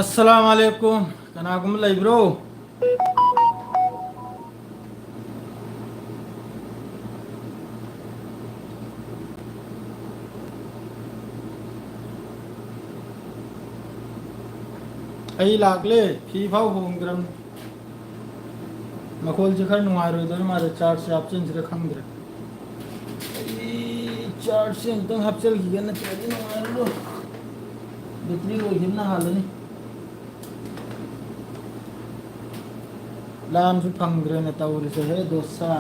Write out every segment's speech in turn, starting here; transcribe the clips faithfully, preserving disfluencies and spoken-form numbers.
ꯑꯁꯂꯥꯝ ꯑꯂꯩꯀꯨꯝ꯫ ꯀꯅꯥꯒꯨꯝꯕ ꯂꯩꯕ꯭ꯔꯣ? ꯑꯩ ꯂꯥꯛꯂꯦ꯫ ꯐꯤ ꯐꯥꯎ ꯍꯣꯡꯗ꯭ꯔꯕꯅꯤ꯫ ꯃꯈꯣꯜꯁꯦ ꯈꯔ ꯅꯨꯡꯉꯥꯏꯔꯣꯏꯗꯣꯏ ꯃꯥꯜꯂꯦ꯫ ꯆꯥꯔꯖꯁꯦ ꯍꯥꯞꯆꯤꯟꯁꯤꯔ ꯈꯪꯗ꯭ꯔꯦ꯫ ꯑꯩ ꯆꯥꯔꯖꯁꯦ ꯑꯃꯨꯛꯇꯪ ꯍꯥꯞꯆꯤꯟꯈꯤꯒꯦ, ꯅꯠꯇ꯭ꯔꯗꯤ ꯅꯨꯡꯉꯥꯏꯔꯔꯣꯏ꯫ ꯕꯦꯇ꯭ꯔꯤ ꯂꯣꯏꯈꯤꯕꯅ ꯍꯥꯜꯂꯅꯤ꯫ ꯂꯥꯝꯁꯨ ꯐꯪꯗ꯭ꯔꯦꯅꯦ ꯇꯧꯔꯤꯁꯦ꯫ ꯍꯦ ꯗꯣꯁꯥ꯫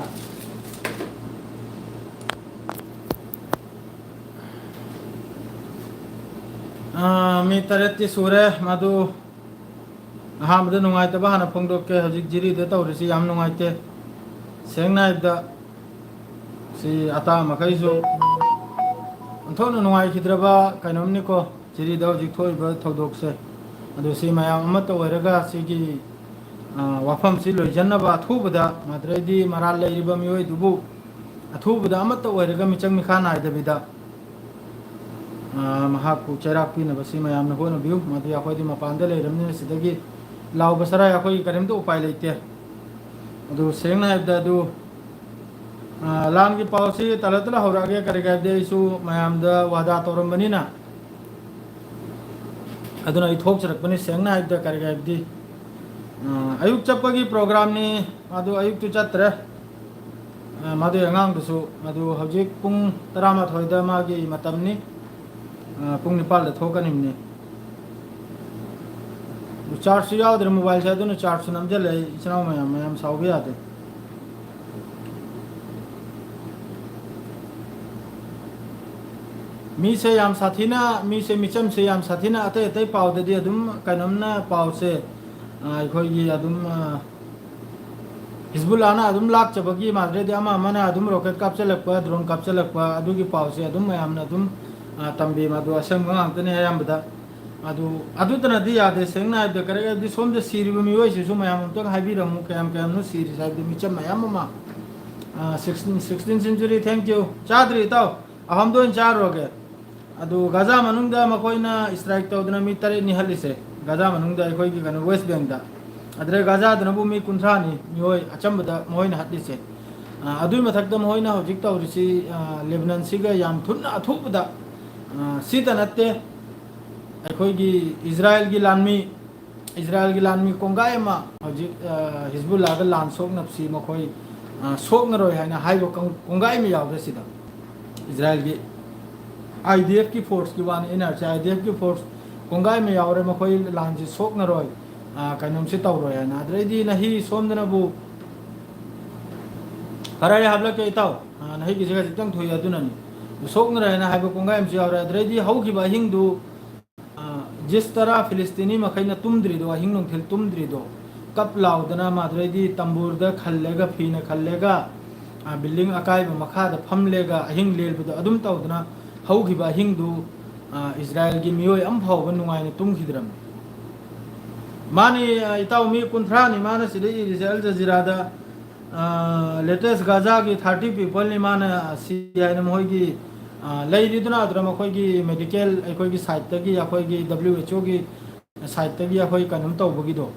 ꯑꯥ, ꯃꯤ ꯇꯔꯦꯠꯇꯤ ꯁꯨꯔꯦ꯫ ꯃꯗꯨ ꯑꯍꯥꯟꯕꯗ ꯅꯨꯡꯉꯥꯏꯇꯕ ꯍꯥꯟꯅ ꯐꯣꯡꯗꯣꯛꯀꯦ꯫ ꯍꯧꯖꯤꯛ ꯖꯤꯔꯤꯗ ꯇꯧꯔꯤꯁꯤ ꯌꯥꯝ ꯅꯨꯡꯉꯥꯏꯇꯦ꯫ ꯁꯦꯡꯅ ꯍꯥꯏꯕꯗ ꯁꯤ ꯑꯇꯥ ꯃꯈꯩꯁꯨ ꯑꯣꯟꯊꯣꯛꯅ ꯅꯨꯡꯉꯥꯏꯈꯤꯗ꯭ꯔꯕ ꯀꯩꯅꯣꯝꯅꯤꯀꯣ꯫ ꯖꯤꯔꯤꯗ ꯍꯧꯖꯤꯛ ꯊꯣꯛꯏꯕ ꯊꯧꯗꯣꯛꯁꯦ꯫ ꯑꯗꯨ ꯁꯤ ꯃꯌꯥꯝ ꯑꯃꯠꯇ ꯑꯣꯏꯔꯒ ꯁꯤꯒꯤ, ꯑ, ꯋꯥꯐꯝꯁꯤ ꯂꯣꯏꯁꯤꯟꯅꯕ ꯑꯊꯨꯕꯗ ꯃꯗꯨꯗꯩꯗꯤ ꯃꯔꯥꯜ ꯂꯩꯔꯤꯕ ꯃꯤꯑꯣꯏꯗꯨꯕꯨ ꯑꯊꯨꯕꯗ ꯑꯃꯠꯇ ꯑꯣꯏꯔꯒ ꯃꯤꯆꯪ ꯃꯤꯈꯥ ꯅꯥꯏꯗꯕꯤꯗ, ꯑ, ꯃꯍꯥꯛꯄꯨ ꯆꯩꯔꯥꯛ ꯄꯤꯅꯕ ꯁꯤ ꯃꯌꯥꯝꯅ ꯍꯣꯠꯅꯕꯤꯌꯨ꯫ ꯃꯗꯨ ꯑꯩꯈꯣꯏꯗꯤ ꯃꯄꯥꯟꯗ ꯂꯩꯔꯕꯅꯤꯅ ꯁꯤꯗꯒꯤ ꯂꯥꯎꯕ ꯁꯔꯥꯏ ꯑꯩꯈꯣꯏꯒꯤ ꯀꯔꯤꯝꯇ ꯎꯄꯥꯏ ꯂꯩꯇꯦ꯫ ꯑꯗꯨ ꯁꯦꯡꯅ ꯍꯥꯏꯕꯗ ꯑꯗꯨ, ꯑ, ꯂꯥꯟꯒꯤ ꯄꯥꯎꯁꯤ ꯇꯂ ꯇꯂ ꯍꯧꯔꯛꯑꯒꯦ꯫ ꯀꯔꯤ ꯀꯥꯏꯗꯦ, ꯑꯩꯁꯨ ꯃꯌꯥꯝꯗ ꯋꯥꯗꯥ ꯇꯧꯔꯝꯕꯅꯤꯅ꯫ ꯑꯗꯨꯅ ꯑꯩ ꯊꯣꯛꯆꯔꯛꯄꯅꯤ꯫ ꯁꯦꯡꯅ ꯍꯥꯏꯕꯗ ꯀꯔꯤ ꯍꯥꯏꯕꯗꯤ, ꯑ, ꯑꯌꯨꯛ ꯆꯠꯄꯒꯤ ꯄ꯭ꯔꯣꯒ꯭ꯔꯥꯝꯅꯤ꯫ ꯃꯗꯨ ꯑꯌꯨꯛꯇꯨ ꯆꯠꯇ꯭ꯔꯦ꯫ ꯑ, ꯃꯗꯨꯒꯤ ꯑꯉꯥꯡꯗꯨꯁꯨ ꯃꯗꯨ ꯍꯧꯖꯤꯛ ꯄꯨꯡ ꯇꯔꯥꯃꯥꯊꯣꯏꯗ ꯃꯥꯒꯤ ꯃꯇꯝꯅꯤ꯫ ꯑ, ꯄꯨꯡ ꯅꯤꯄꯥꯜꯗ ꯊꯣꯛꯀꯅꯤꯕꯅꯤ꯫ ꯆꯥꯔꯖꯁꯨ ꯌꯥꯎꯗ꯭ꯔꯦ ꯃꯣꯕꯥꯏꯜꯁꯦ, ꯑꯗꯨꯅ ꯆꯥꯔꯖꯁꯨ ꯅꯝꯁꯤꯜꯂꯦ꯫ ꯑꯩ ꯏꯆꯤꯟ ꯏꯅꯥꯎ ꯃꯌꯥꯝ, ꯃꯌꯥꯝ ꯁꯥꯎꯕ ꯌꯥꯗꯦ꯫ ꯃꯤꯁꯦ ꯌꯥꯝ ꯁꯥꯊꯤꯅ, ꯃꯤꯁꯦ, ꯃꯤꯆꯝꯁꯦ ꯌꯥꯝ ꯁꯥꯊꯤꯅ ꯑꯇꯩ ꯑꯇꯩ ꯄꯥꯎꯗꯗꯤ ꯑꯗꯨꯝ ꯀꯩꯅꯣꯝꯅ ꯄꯥꯎꯁꯦ, ꯑ, ꯑꯩꯈꯣꯏꯒꯤ ꯑꯗꯨꯝ, ꯑ, ꯍꯤꯖꯕꯨꯜꯂꯥꯅ ꯑꯗꯨꯝ ꯂꯥꯛꯆꯕꯒꯤ ꯃꯥꯟꯗ꯭ꯔꯗꯤ ꯑꯃ ꯑꯃꯅ ꯑꯗꯨꯝ ꯔꯣꯀꯦꯠ ꯀꯥꯞꯆꯜꯂꯛꯄ, ꯗ꯭ꯔꯣꯟ ꯀꯥꯞꯆꯜꯂꯛꯄ, ꯑꯗꯨꯒꯤ ꯄꯥꯎꯁꯦ ꯑꯗꯨꯝ ꯃꯌꯥꯝꯅ ꯑꯗꯨꯝ, ꯑ, ꯇꯝꯕꯤ꯫ ꯃꯗꯨ ꯑꯁꯦꯡꯕ ꯉꯥꯛꯇꯅꯤ ꯑꯌꯥꯝꯕꯗ꯫ ꯑꯗꯨ, ꯑꯗꯨꯇꯅꯗꯤ ꯌꯥꯗꯦ꯫ ꯁꯦꯡꯅ ꯍꯥꯏꯕꯗ, ꯀꯔꯤ ꯍꯥꯏꯕꯗꯤ ꯁꯣꯝꯗ ꯁꯤꯔꯤꯕ ꯃꯤꯑꯣꯏꯁꯤꯁꯨ ꯃꯌꯥꯝ ꯑꯝꯇꯪ ꯍꯥꯏꯕꯤꯔꯝꯃꯨ, ꯀꯌꯥꯝ ꯀꯌꯥꯝꯅꯣ ꯁꯤꯔꯤꯁꯦ ꯍꯥꯏꯕꯗꯤ ꯃꯤꯆꯝ ꯃꯌꯥꯝ ꯑꯃ꯫ ꯑ, sixteen, sixteen century, thank you꯫ ꯆꯥꯗ꯭ꯔꯤ ꯏꯇꯥꯎ, ꯑꯍꯝꯗ ꯑꯣꯏꯅ ꯆꯥꯔꯨꯔꯒꯦ꯫ ꯑꯗꯨ ꯒꯥꯖꯥ ꯃꯅꯨꯡꯗ ꯃꯈꯣꯏꯅ strike ꯇꯧꯗꯅ ꯃꯤ ꯇꯔꯦꯠ ꯅꯤꯍꯜꯂꯤꯁꯦ꯫ ꯒꯥꯖꯥ ꯃꯅꯨꯡꯗ ꯑꯩꯈꯣꯏꯒꯤ ꯀꯩꯅꯣ ꯋꯦꯁ ꯕꯦꯡꯗ꯫ ꯑꯗꯨꯗ ꯒꯥꯖꯥꯗꯅꯕꯨ ꯃꯤ ꯀꯨꯟꯊ꯭ꯔꯥꯅꯤ ꯃꯤꯑꯣꯏ ꯑꯆꯝꯕꯗ ꯃꯈꯣꯏꯅ ꯍꯠꯂꯤꯁꯦ꯫ ꯑ, ꯑꯗꯨꯒꯤ ꯃꯊꯛꯇ ꯃꯈꯣꯏꯅ ꯍꯧꯖꯤꯛ ꯇꯧꯔꯤꯁꯤ, ꯑ, ꯂꯦꯕꯅꯟꯁꯤꯒ ꯌꯥꯝ ꯊꯨꯅ ꯑꯊꯨꯕꯗ, ꯑ, ꯁꯤꯇ ꯅꯠꯇꯦ, ꯑꯩꯈꯣꯏꯒꯤ ꯏꯖꯔꯥꯏꯜꯒꯤ ꯂꯥꯟꯃꯤ, ꯏꯖꯔꯥꯏꯜꯒꯤ ꯂꯥꯟꯃꯤ ꯀꯣꯡꯒꯥꯏ ꯑꯃ ꯍꯧꯖꯤꯛ, ꯑ, ꯍꯤꯖꯕꯨꯜꯂꯥꯒ ꯂꯥꯟ ꯁꯣꯛꯅꯕꯁꯤ ꯃꯈꯣꯏ, ꯑ, ꯁꯣꯛꯅꯔꯣꯏ ꯍꯥꯏꯅ ꯍꯥꯏꯕ ꯀꯣꯡ-, ꯀꯣꯡꯒꯥꯏ ꯑꯃ ꯌꯥꯎꯔꯦ ꯁꯤꯗ꯫ ꯏꯖꯔꯥꯏꯜꯒꯤ ꯑꯥꯏ ꯗꯤ ꯑꯦꯐꯀꯤ ꯐꯣꯔꯁꯀꯤ ꯋꯥꯅꯤ, ꯑꯩꯅ ꯍꯥꯏꯔꯤꯁꯦ ꯑꯥꯏ ꯗꯤ ꯑꯦꯐꯀꯤ ꯐꯣꯔꯁ ꯀꯣꯡꯒꯥꯏ ꯑꯃ ꯌꯥꯎꯔꯦ, ꯃꯈꯣꯏ ꯂꯥꯟꯁꯤ ꯁꯣꯛꯅꯔꯣꯏ, ꯑ, ꯀꯩꯅꯣꯝꯁꯤ ꯇꯧꯔꯣꯏ ꯍꯥꯏꯅ꯫ ꯑꯗꯨꯗꯩꯗꯤ ꯅꯍꯤ ꯁꯣꯝꯗꯅꯕꯨ, ꯈꯔ ꯑꯩ ꯍꯥꯞꯂꯛꯀꯦ ꯏꯇꯥꯎ, ꯑ, ꯅꯍꯤꯒꯤꯁꯦ ꯈꯖꯤꯛꯇꯪ ꯊꯣꯛꯏ ꯑꯗꯨꯅꯅꯤ꯫ ꯁꯣꯛꯅꯔꯣꯏ ꯍꯥꯏꯅ ꯍꯥꯏꯕ ꯀꯣꯡꯒꯥꯏ ꯑꯃꯁꯨ ꯌꯥꯎꯔꯦ꯫ ꯑꯗꯨꯗꯩꯗꯤ ꯍꯧꯈꯤꯕ ꯑꯍꯤꯡꯗꯨ, ꯑ, ꯖꯤꯁ ꯇꯔꯥ ꯐꯤꯂꯤꯁꯇꯤꯅꯤ ꯃꯈꯩꯅ ꯇꯨꯝꯗ꯭ꯔꯤꯗꯣ, ꯑꯍꯤꯡ ꯅꯨꯡꯊꯤꯜ ꯇꯨꯝꯗ꯭ꯔꯤꯗꯣ, ꯀꯞ ꯂꯥꯎꯗꯅ ꯃꯥꯗꯨꯗꯩꯗꯤ ꯇꯝꯕꯨꯔꯗ ꯈꯜꯂꯒ, ꯐꯤꯅ ꯈꯜꯂꯒ, ꯑ, ꯕꯤꯜꯗꯤꯡ ꯑꯀꯥꯏꯕ ꯃꯈꯥꯗ ꯐꯝꯂꯒ ꯑꯍꯤꯡ ꯂꯦꯜꯕꯗꯣ ꯑꯗꯨꯝ ꯇꯧꯗꯅ ꯍꯧꯈꯤꯕ ꯑꯍꯤꯡꯗꯨ, ꯑ, ꯏꯖꯔꯥꯏꯜꯒꯤ ꯃꯤꯑꯣꯏ ꯑꯃ ꯐꯥꯎꯕ ꯅꯨꯡꯉꯥꯏꯅ ꯇꯨꯝꯈꯤꯗ꯭ꯔꯕꯅꯤ꯫ ꯃꯥꯅꯤ, ꯑ, ꯏꯇꯥꯎ, ꯃꯤ ꯀꯨꯟꯊ꯭ꯔꯥꯅꯤ ꯃꯥꯅ ꯁꯤꯗ ꯏꯔꯤꯁꯦ ꯑꯜ ꯖꯖꯤꯔꯥꯗ꯫ ꯑ, latest ꯒꯥꯖꯥꯒꯤ thirty peopleꯅꯤ ꯃꯥꯅ ꯁꯤ ꯍꯥꯏꯅ ꯃꯈꯣꯏꯒꯤ, ꯑ, ꯂꯩꯔꯤꯗꯨꯅ ꯑꯗꯨꯗ ꯃꯈꯣꯏꯒꯤ medical, ꯑꯩꯈꯣꯏꯒꯤ sideꯇꯒꯤ, ꯑꯩꯈꯣꯏꯒꯤ W H Oꯒꯤ sideꯇꯒꯤ ꯑꯩꯈꯣꯏ ꯀꯩꯅꯣꯝ ꯇꯧꯕꯒꯤꯗꯣ,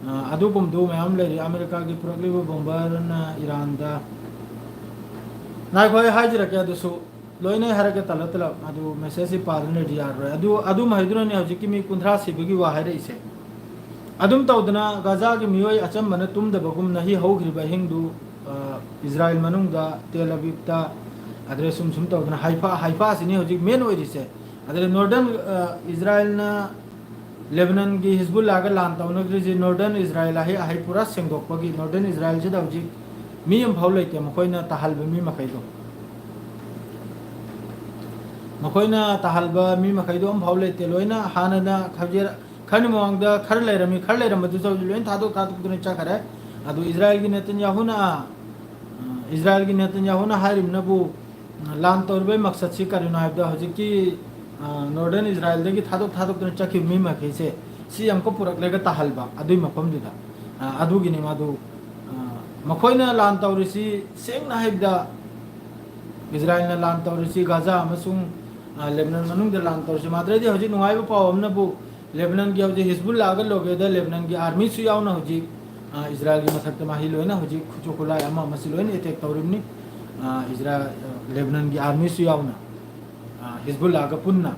ꯑ, ꯑꯗꯨꯒꯨꯝꯕꯗꯨ ꯃꯌꯥꯝ ꯂꯩꯔꯤ꯫ ꯑꯃꯦꯔꯤꯀꯥꯒꯤ ꯄꯨꯔꯛꯂꯤꯕ bomberꯅ ꯏꯔꯥꯟꯗ, ꯉꯥꯏꯈꯣ, ꯑꯩ ꯍꯥꯏꯖꯔꯛꯀꯦ ꯑꯗꯨꯁꯨ꯫ ꯂꯣꯏꯅ ꯍꯥꯏꯔꯛꯀꯦ ꯇꯂꯞ ꯇꯂꯞ꯫ ꯑꯗꯨ messageꯁꯤ ꯄꯥꯗꯨꯅꯗꯤ ꯌꯥꯔꯔꯣꯏ꯫ ꯑꯗꯨ, ꯑꯗꯨ ꯃꯍꯩꯗꯨꯅꯅꯦ ꯍꯧꯖꯤꯛꯀꯤ ꯃꯤ ꯀꯨꯟꯊ꯭ꯔꯥ ꯁꯤꯕꯒꯤ ꯋꯥ ꯍꯥꯏꯔꯛꯏꯁꯦ꯫ ꯑꯗꯨꯝ ꯇꯧꯗꯅ ꯒꯥꯖꯥꯒꯤ ꯃꯤꯑꯣꯏ ꯑꯆꯝꯕꯅ ꯇꯨꯝꯗꯕꯒꯨꯝꯅ ꯍꯤ ꯍꯧꯈ꯭ꯔꯤꯕ ꯑꯍꯤꯡꯗꯨ, ꯑ, ꯏꯖꯔꯥꯏꯜ ꯃꯅꯨꯡꯗ ꯇꯦꯜ ꯑꯕꯤꯕꯇ, ꯑꯗꯨꯗ ꯁꯨꯝ ꯁꯨꯝ ꯇꯧꯗꯅ ꯍꯥꯏꯐꯥ, ꯍꯥꯏꯐꯥꯁꯤꯅꯤ ꯍꯧꯖꯤꯛ main ꯑꯣꯏꯔꯤꯁꯦ꯫ ꯑꯗꯨꯗ northern, ꯑ, ꯏꯖꯔꯥꯏꯜꯅ ꯂꯦꯕꯅꯟꯒꯤ ꯍꯤꯖꯕꯨꯜꯂꯥꯒ ꯂꯥꯟ ꯇꯧꯅꯈ꯭ꯔꯤꯁꯤ northern ꯏꯖꯔꯥꯏꯜ ꯑꯍꯩ ꯑꯍꯩ ꯄꯨꯔꯥ ꯁꯦꯡꯗꯣꯛꯄꯒꯤ꯫ Northern ꯏꯖꯔꯥꯏꯜꯁꯤꯗ ꯍꯧꯖꯤꯛ ꯃꯤ ꯑꯃꯐꯥꯎ ꯂꯩꯇꯦ, ꯃꯈꯣꯏꯅ ꯇꯥꯍꯜꯕ ꯃꯤ ꯃꯈꯩꯗꯣ꯫ ꯃꯈꯣꯏꯅ ꯇꯥꯍꯜꯕ ꯃꯤ ꯃꯈꯩꯗꯣ ꯑꯃꯐꯥꯎ ꯂꯩꯇꯦ꯫ ꯂꯣꯏꯅ ꯍꯥꯟꯅꯅ ꯈꯔ, ꯈꯔꯅꯤ ꯃꯃꯥꯡꯗ ꯈꯔ ꯂꯩꯔꯝꯃꯤ, ꯈꯔ ꯂꯩꯔꯝꯕꯗꯨꯁꯨ ꯍꯧꯖꯤꯛ ꯂꯣꯏꯅ ꯊꯥꯗꯣꯛ ꯊꯥꯗꯣꯛꯇꯨꯅ ꯆꯠꯈꯔꯦ꯫ ꯑꯗꯨ ꯏꯖꯔꯥꯏꯜꯒꯤ ꯅꯦꯇꯟꯌꯥꯍꯨꯅ, ꯑ, ꯏꯖꯔꯥꯏꯜꯒꯤ ꯅꯦꯇꯟꯌꯥꯍꯨꯅ ꯍꯥꯏꯔꯤꯕꯅꯕꯨ, ꯂꯥꯟ ꯇꯧꯔꯤꯕꯒꯤ ꯃꯛꯁꯠꯁꯤ ꯀꯔꯤꯅꯣ ꯍꯥꯏꯕꯗ, ꯍꯧꯖꯤꯛꯀꯤ, ꯑ, northern ꯏꯖꯔꯥꯏꯜꯗꯒꯤ ꯊꯥꯗꯣꯛ ꯊꯥꯗꯣꯛꯇꯨꯅ ꯆꯠꯈꯤꯕ ꯃꯤ ꯃꯈꯩꯁꯦ ꯁꯤ ꯑꯃꯨꯛꯀ ꯄꯨꯔꯛꯂꯒ ꯇꯥꯍꯜꯕ ꯑꯗꯨꯒꯤ ꯃꯐꯝꯗꯨꯗ꯫ ꯑ, ꯑꯗꯨꯒꯤꯅꯤ ꯃꯥꯗꯨ, ꯑ, ꯃꯈꯣꯏꯅ ꯂꯥꯟ ꯇꯧꯔꯤꯁꯤ, ꯁꯦꯡꯅ ꯍꯥꯏꯕꯗ, ꯏꯖꯔꯥꯏꯜꯅ ꯂꯥꯟ ꯇꯧꯔꯤꯁꯤ, ꯒꯥꯖꯥ ꯑꯃꯁꯨꯡ, ꯑ, ꯂꯦꯕꯅꯟ ꯃꯅꯨꯡꯗ ꯂꯥꯟ ꯇꯧꯔꯤꯁꯤ꯫ ꯃꯥꯗ꯭ꯔꯗꯤ ꯍꯧꯖꯤꯛ ꯅꯨꯡꯉꯥꯏꯕ ꯄꯥꯎ ꯑꯃꯅꯕꯨ, ꯂꯦꯕꯅꯟꯒꯤ ꯍꯧꯖꯤꯛ ꯍꯤꯖꯕꯨꯜꯂꯥꯒ ꯂꯣꯏꯒꯦꯗ ꯂꯦꯕꯅꯟꯒꯤ ꯑꯥꯔꯃꯤꯁꯨ ꯌꯥꯎꯅ ꯍꯧꯖꯤꯛ, ꯑ, ꯏꯖꯔꯥꯏꯜꯒꯤ ꯃꯊꯛꯇ ꯃꯍꯩ ꯂꯣꯏꯅ ꯍꯧꯖꯤꯛ ꯈꯨꯠꯁꯨ ꯈꯨꯠꯂꯥꯏ ꯑꯃ ꯑꯃꯁꯨ ꯂꯣꯏꯅ ꯑꯦꯇꯦꯛ ꯇꯧꯔꯤꯕꯅꯤ꯫ ꯑ, ꯏꯖꯔꯥꯏꯜ, ꯑ, ꯂꯦꯕꯅꯟꯒꯤ ꯑꯥꯔꯃꯤꯁꯨ ꯌꯥꯎꯅ, ꯑ, ꯍꯤꯖꯕꯨꯜꯂꯥꯒ ꯄꯨꯟꯅ꯫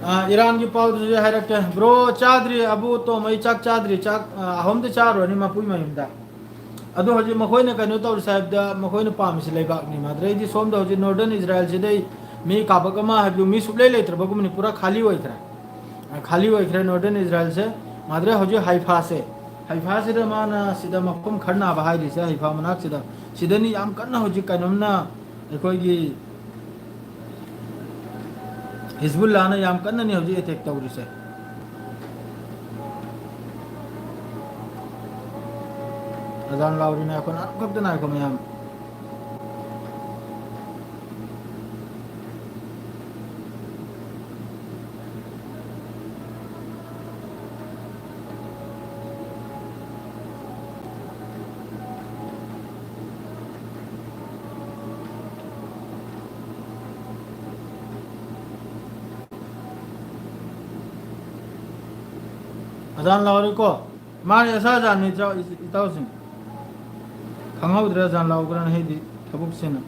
ꯑ, ꯏꯔꯥꯟꯒꯤ ꯄꯥꯎꯗꯨꯁꯨ ꯍꯥꯏꯔꯛꯀꯦ꯫ ꯕ꯭ꯔꯣ, ꯆꯥꯗ꯭ꯔꯤ, ꯑꯕꯨ ꯇꯣꯝ, ꯑꯩ ꯆꯥꯛ ꯆꯥꯗ꯭ꯔꯤ, ꯆꯥꯛ, ꯑ, ꯑꯍꯨꯝꯗ ꯆꯥꯔꯨꯔꯅꯤ ꯃꯄꯨꯏ ꯃꯌꯨꯝꯗ꯫ ꯑꯗꯣ ꯍꯧꯖꯤꯛ ꯃꯈꯣꯏꯅ ꯀꯩꯅꯣ ꯇꯧꯔꯤꯁꯦ ꯍꯥꯏꯕꯗ, ꯃꯈꯣꯏꯅ ꯄꯥꯝꯃꯤꯁꯤ ꯂꯩꯕꯥꯛꯅꯤ꯫ ꯃꯥꯗ꯭ꯔꯦ ꯑꯩꯗꯤ ꯁꯣꯝꯗ ꯍꯧꯖꯤꯛ ꯅꯣꯔꯗꯔꯟ ꯏꯖꯔꯥꯏꯜꯁꯤꯗ ꯃꯤ ꯀꯥꯕꯛ ꯑꯃ ꯍꯥꯏꯕꯗꯨ ꯃꯤ ꯁꯨꯛꯂꯩ ꯂꯩꯇ꯭ꯔꯕꯒꯨꯝꯕꯅꯤ, ꯄꯨꯔꯥ ꯈꯥꯂꯤ ꯑꯣꯏꯈ꯭ꯔꯦ꯫ ꯑ, ꯈꯥꯂꯤ ꯑꯣꯏꯈ꯭ꯔꯦ ꯅꯣꯔꯗꯔꯟ ꯏꯖꯔꯥꯏꯜꯁꯦ꯫ ꯃꯥꯗ꯭ꯔꯦ ꯍꯧꯖꯤꯛ ꯍꯥꯏꯐꯥꯁꯦ, ꯍꯥꯏꯐꯥꯁꯤꯗ ꯃꯥꯅ ꯁꯤꯗ ꯃꯐꯝ ꯈꯔ ꯅꯥꯕ ꯍꯥꯏꯔꯤꯁꯦ, ꯍꯥꯏꯐꯥ ꯃꯅꯥꯛꯁꯤꯗ, ꯁꯤꯗꯅꯤ ꯌꯥꯝ ꯀꯟꯅ ꯍꯧꯖꯤꯛ ꯀꯩꯅꯣꯝꯅ ꯑꯩꯈꯣꯏꯒꯤ ꯍꯤꯖꯕꯨꯜꯂꯥꯅ ꯌꯥꯝ ꯀꯟꯅꯅꯤ ꯍꯧꯖꯤꯛ ꯑꯦꯇꯦꯛ ꯇꯧꯔꯤꯁꯦ꯫ ꯑꯖꯥꯟ ꯂꯥꯎꯔꯤꯅꯦ ꯑꯩꯈꯣꯏꯅ ꯑꯃꯈꯛꯇ ꯉꯥꯏꯈꯣ ꯃꯌꯥꯝ꯫ ꯑꯖꯥꯟ ꯂꯥꯎꯔꯦꯀꯣ꯫ ꯃꯥꯅꯤ, ꯑꯁꯥ ꯑꯖꯥꯟꯅꯤ, ꯏꯇꯥꯎ-, ꯏꯇꯥꯎꯁꯤꯡ꯫ ꯈꯪꯍꯧꯗ꯭ꯔꯦ ꯑꯖꯥꯟ ꯂꯥꯎꯈ꯭ꯔꯅ ꯑꯩꯗꯤ ꯊꯕꯛꯁꯤꯅ꯫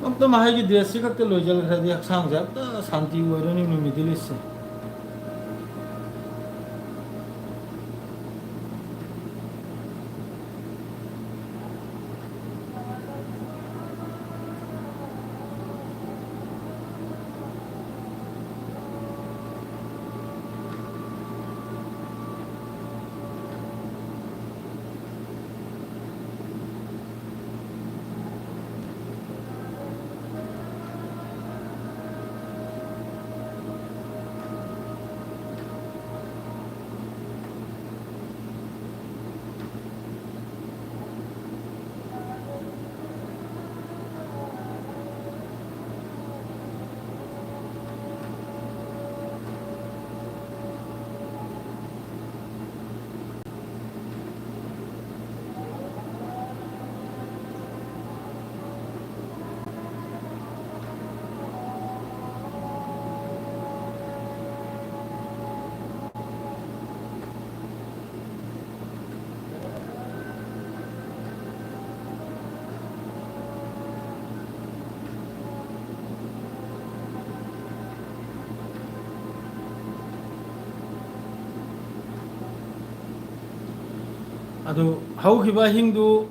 ꯑꯝꯇ ꯃꯍꯩꯒꯤ ꯗꯦꯁꯁꯤ ꯈꯛꯇ ꯂꯣꯏꯁꯤꯟꯈ꯭ꯔꯗꯤ ꯍꯛꯆꯥꯡꯁꯦ ꯑꯝꯇ ꯁꯥꯟꯇꯤ ꯑꯣꯏꯔꯅꯤ ꯃꯤꯗꯜ ꯏꯁꯁꯦ꯫ ꯑꯗꯨ ꯍꯧꯈꯤꯕ ꯑꯍꯤꯡꯗꯨ,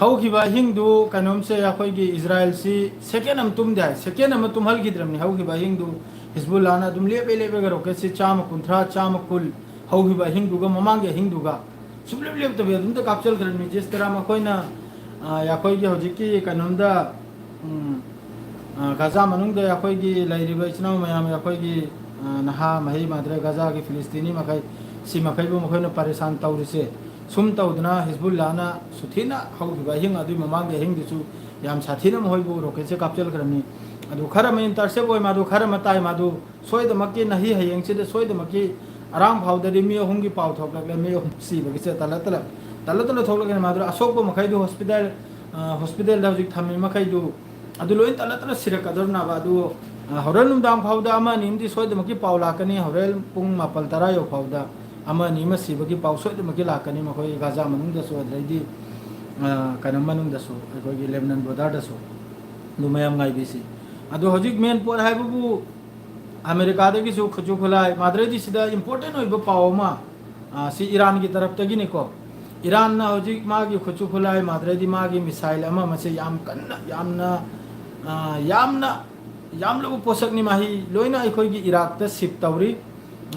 ꯍꯧꯈꯤꯕ ꯑꯍꯤꯡꯗꯨ ꯀꯩꯅꯣꯝꯁꯦ, ꯑꯩꯈꯣꯏꯒꯤ ꯏꯖꯔꯥꯏꯜꯁꯤ ꯁꯦꯀꯦꯟ ꯑꯃ ꯇꯨꯝꯗꯦ ꯍꯥꯏ꯫ ꯁꯦꯀꯦꯟ ꯑꯃ ꯇꯨꯝꯍꯜꯈꯤꯗ꯭ꯔꯕꯅꯤ ꯍꯧꯈꯤꯕ ꯑꯍꯤꯡꯗꯨ꯫ ꯍꯤꯖꯕꯨꯜꯂꯥꯅ ꯑꯗꯨꯝ ꯂꯦꯞꯄꯦ ꯂꯦꯞꯄꯦꯒ ꯔꯣꯀꯦꯠꯁꯤ ꯆꯥꯝꯃ ꯀꯨꯟꯊ꯭ꯔꯥ, ꯆꯥꯝꯃ ꯀꯨꯟ, ꯍꯧꯈꯤꯕ ꯑꯍꯤꯡꯗꯨꯒ ꯃꯃꯥꯡꯒꯤ ꯑꯍꯤꯡꯗꯨꯒ ꯁꯨꯡꯂꯦꯞ ꯂꯦꯞꯇꯕꯤ ꯑꯗꯨꯝꯇ ꯀꯥꯞꯆꯜꯈ꯭ꯔꯕꯅꯤ꯫ ꯖꯤꯁ ꯇꯔꯥ ꯃꯈꯣꯏꯅ, ꯑ, ꯑꯩꯈꯣꯏꯒꯤ ꯍꯧꯖꯤꯛꯀꯤ ꯀꯩꯅꯣꯝꯗ, ꯎꯝ, ꯑ, ꯒꯥꯖꯥ ꯃꯅꯨꯡꯗ ꯑꯩꯈꯣꯏꯒꯤ ꯂꯩꯔꯤꯕ ꯏꯆꯤꯟ ꯏꯅꯥꯎ ꯃꯌꯥꯝ, ꯑꯩꯈꯣꯏꯒꯤ, ꯑ, ꯅꯍꯥ ꯃꯍꯩ ꯃꯥꯟꯗ꯭ꯔꯦ, ꯒꯥꯖꯥꯒꯤ ꯐꯤꯂꯤꯁꯇꯤꯅꯤ ꯃꯈꯩ, ꯁꯤ ꯃꯈꯩꯕꯨ ꯃꯈꯣꯏꯅ ꯄꯔꯦꯁꯥꯟ ꯇꯧꯔꯤꯁꯦ꯫ ꯁꯨꯝ ꯇꯧꯗꯅ ꯍꯤꯖꯕꯨꯜꯂꯥꯅ ꯁꯨꯊꯤꯅ ꯍꯧꯈꯤꯕ ꯑꯍꯤꯡ ꯑꯗꯨꯒꯤ ꯃꯃꯥꯡꯒꯤ ꯑꯍꯤꯡꯗꯨꯁꯨ ꯌꯥꯝ ꯁꯥꯊꯤꯅ ꯃꯈꯣꯏꯕꯨ ꯔꯣꯀꯦꯠꯁꯦ ꯀꯥꯞꯆꯤꯜꯈ꯭ꯔꯕꯅꯤ꯫ ꯑꯗꯨ ꯈꯔ ꯑꯃ ꯏꯟꯇꯔꯁꯦꯞ ꯑꯣꯏ, ꯃꯥꯗꯨ ꯈꯔ ꯑꯃ ꯇꯥꯏ, ꯃꯥꯗꯨ ꯁꯣꯏꯗꯃꯛꯀꯤ ꯅꯍꯤ ꯍꯌꯦꯡꯁꯤꯗ ꯁꯣꯏꯗꯃꯛꯀꯤ ꯑꯔꯥꯡ ꯐꯥꯎꯗꯗꯤ ꯃꯤ ꯑꯍꯨꯝꯒꯤ ꯄꯥꯎ ꯊꯣꯛꯂꯛꯂꯦ, ꯃꯤ ꯑꯍꯨꯝ ꯁꯤꯕꯒꯤꯁꯦ ꯇꯂ ꯇꯂ, ꯇꯂ ꯇꯂ ꯊꯣꯛꯂꯛꯀꯅꯤ꯫ ꯃꯥꯗꯨ ꯑꯁꯣꯛꯄ ꯃꯈꯩꯗꯨ ꯍꯣꯁꯄꯤꯇꯥꯜ, ꯑ, ꯍꯣꯁꯄꯤꯇꯥꯜꯗ ꯍꯧꯖꯤꯛ ꯊꯝꯃꯤ ꯃꯈꯩꯗꯨ ꯑꯗꯨ ꯂꯣꯏ ꯇꯠꯂ ꯇꯠꯂ ꯁꯤꯔꯛꯀꯗꯧꯔꯤꯅꯕ꯫ ꯑꯗꯨ, ꯑ, ꯍꯣꯔꯦꯟ ꯅꯨꯡꯗꯥꯡ ꯐꯥꯎꯗ ꯑꯃ ꯑꯅꯤ ꯑꯃꯗꯤ ꯁꯣꯏꯗꯃꯛꯀꯤ ꯄꯥꯎ ꯂꯥꯛꯀꯅꯤ꯫ ꯍꯣꯔꯦꯟ ꯄꯨꯡ ꯃꯥꯄꯜ ꯇꯔꯥ ꯌꯧ ꯐꯥꯎꯗ ꯑꯃ ꯑꯅꯤ ꯑꯃ ꯁꯤꯕꯒꯤ ꯄꯥꯎ ꯁꯣꯏꯗꯃꯛꯀꯤ ꯂꯥꯛꯀꯅꯤ, ꯃꯈꯣꯏ ꯒꯥꯖꯥ ꯃꯅꯨꯡꯗꯁꯨ, ꯑꯗꯩꯗꯤ, ꯑ, ꯀꯩꯅꯣ ꯃꯅꯨꯡꯗꯁꯨ, ꯑꯩꯈꯣꯏꯒꯤ ꯂꯦꯕꯅꯟ ꯕꯣꯔꯗꯔꯗꯁꯨ꯫ ꯑꯗꯨ ꯃꯌꯥꯝ ꯉꯥꯏꯕꯤꯁꯤ꯫ ꯑꯗꯣ ꯍꯧꯖꯤꯛ ꯃꯦꯟ ꯄꯣꯠ ꯍꯥꯏꯕꯕꯨ ꯑꯃꯦꯔꯤꯀꯥꯗꯒꯤꯁꯨ ꯈꯨꯠꯁꯨ ꯈꯨꯠꯂꯥꯏ, ꯃꯥꯗ꯭ꯔꯩꯗꯤ ꯁꯤꯗ ꯏꯝꯄꯣꯔꯇꯦꯟ ꯑꯣꯏꯕ ꯄꯥꯎ ꯑꯃ, ꯑ, ꯁꯤ ꯏꯔꯥꯟꯒꯤ ꯇꯔꯞꯇꯒꯤꯅꯤꯀꯣ꯫ ꯏꯔꯥꯟꯅ ꯍꯧꯖꯤꯛ ꯃꯥꯒꯤ ꯈꯨꯠꯁꯨ ꯈꯨꯠꯂꯥꯏ, ꯃꯥꯗ꯭ꯔꯩꯗꯤ ꯃꯥꯒꯤ ꯃꯤꯁꯥꯏꯜ ꯑꯃ ꯑꯃꯁꯦ ꯌꯥꯝ ꯀꯟꯅ, ꯌꯥꯝꯅ, ꯑ, ꯌꯥꯝꯅ, ꯌꯥꯝꯂꯕ ꯄꯣꯠꯁꯛꯅꯤ꯫ ꯃꯍꯩ ꯂꯣꯏꯅ ꯑꯩꯈꯣꯏꯒꯤ ꯏꯔꯥꯛꯇ ꯁꯤꯞ ꯇꯧꯔꯤ꯫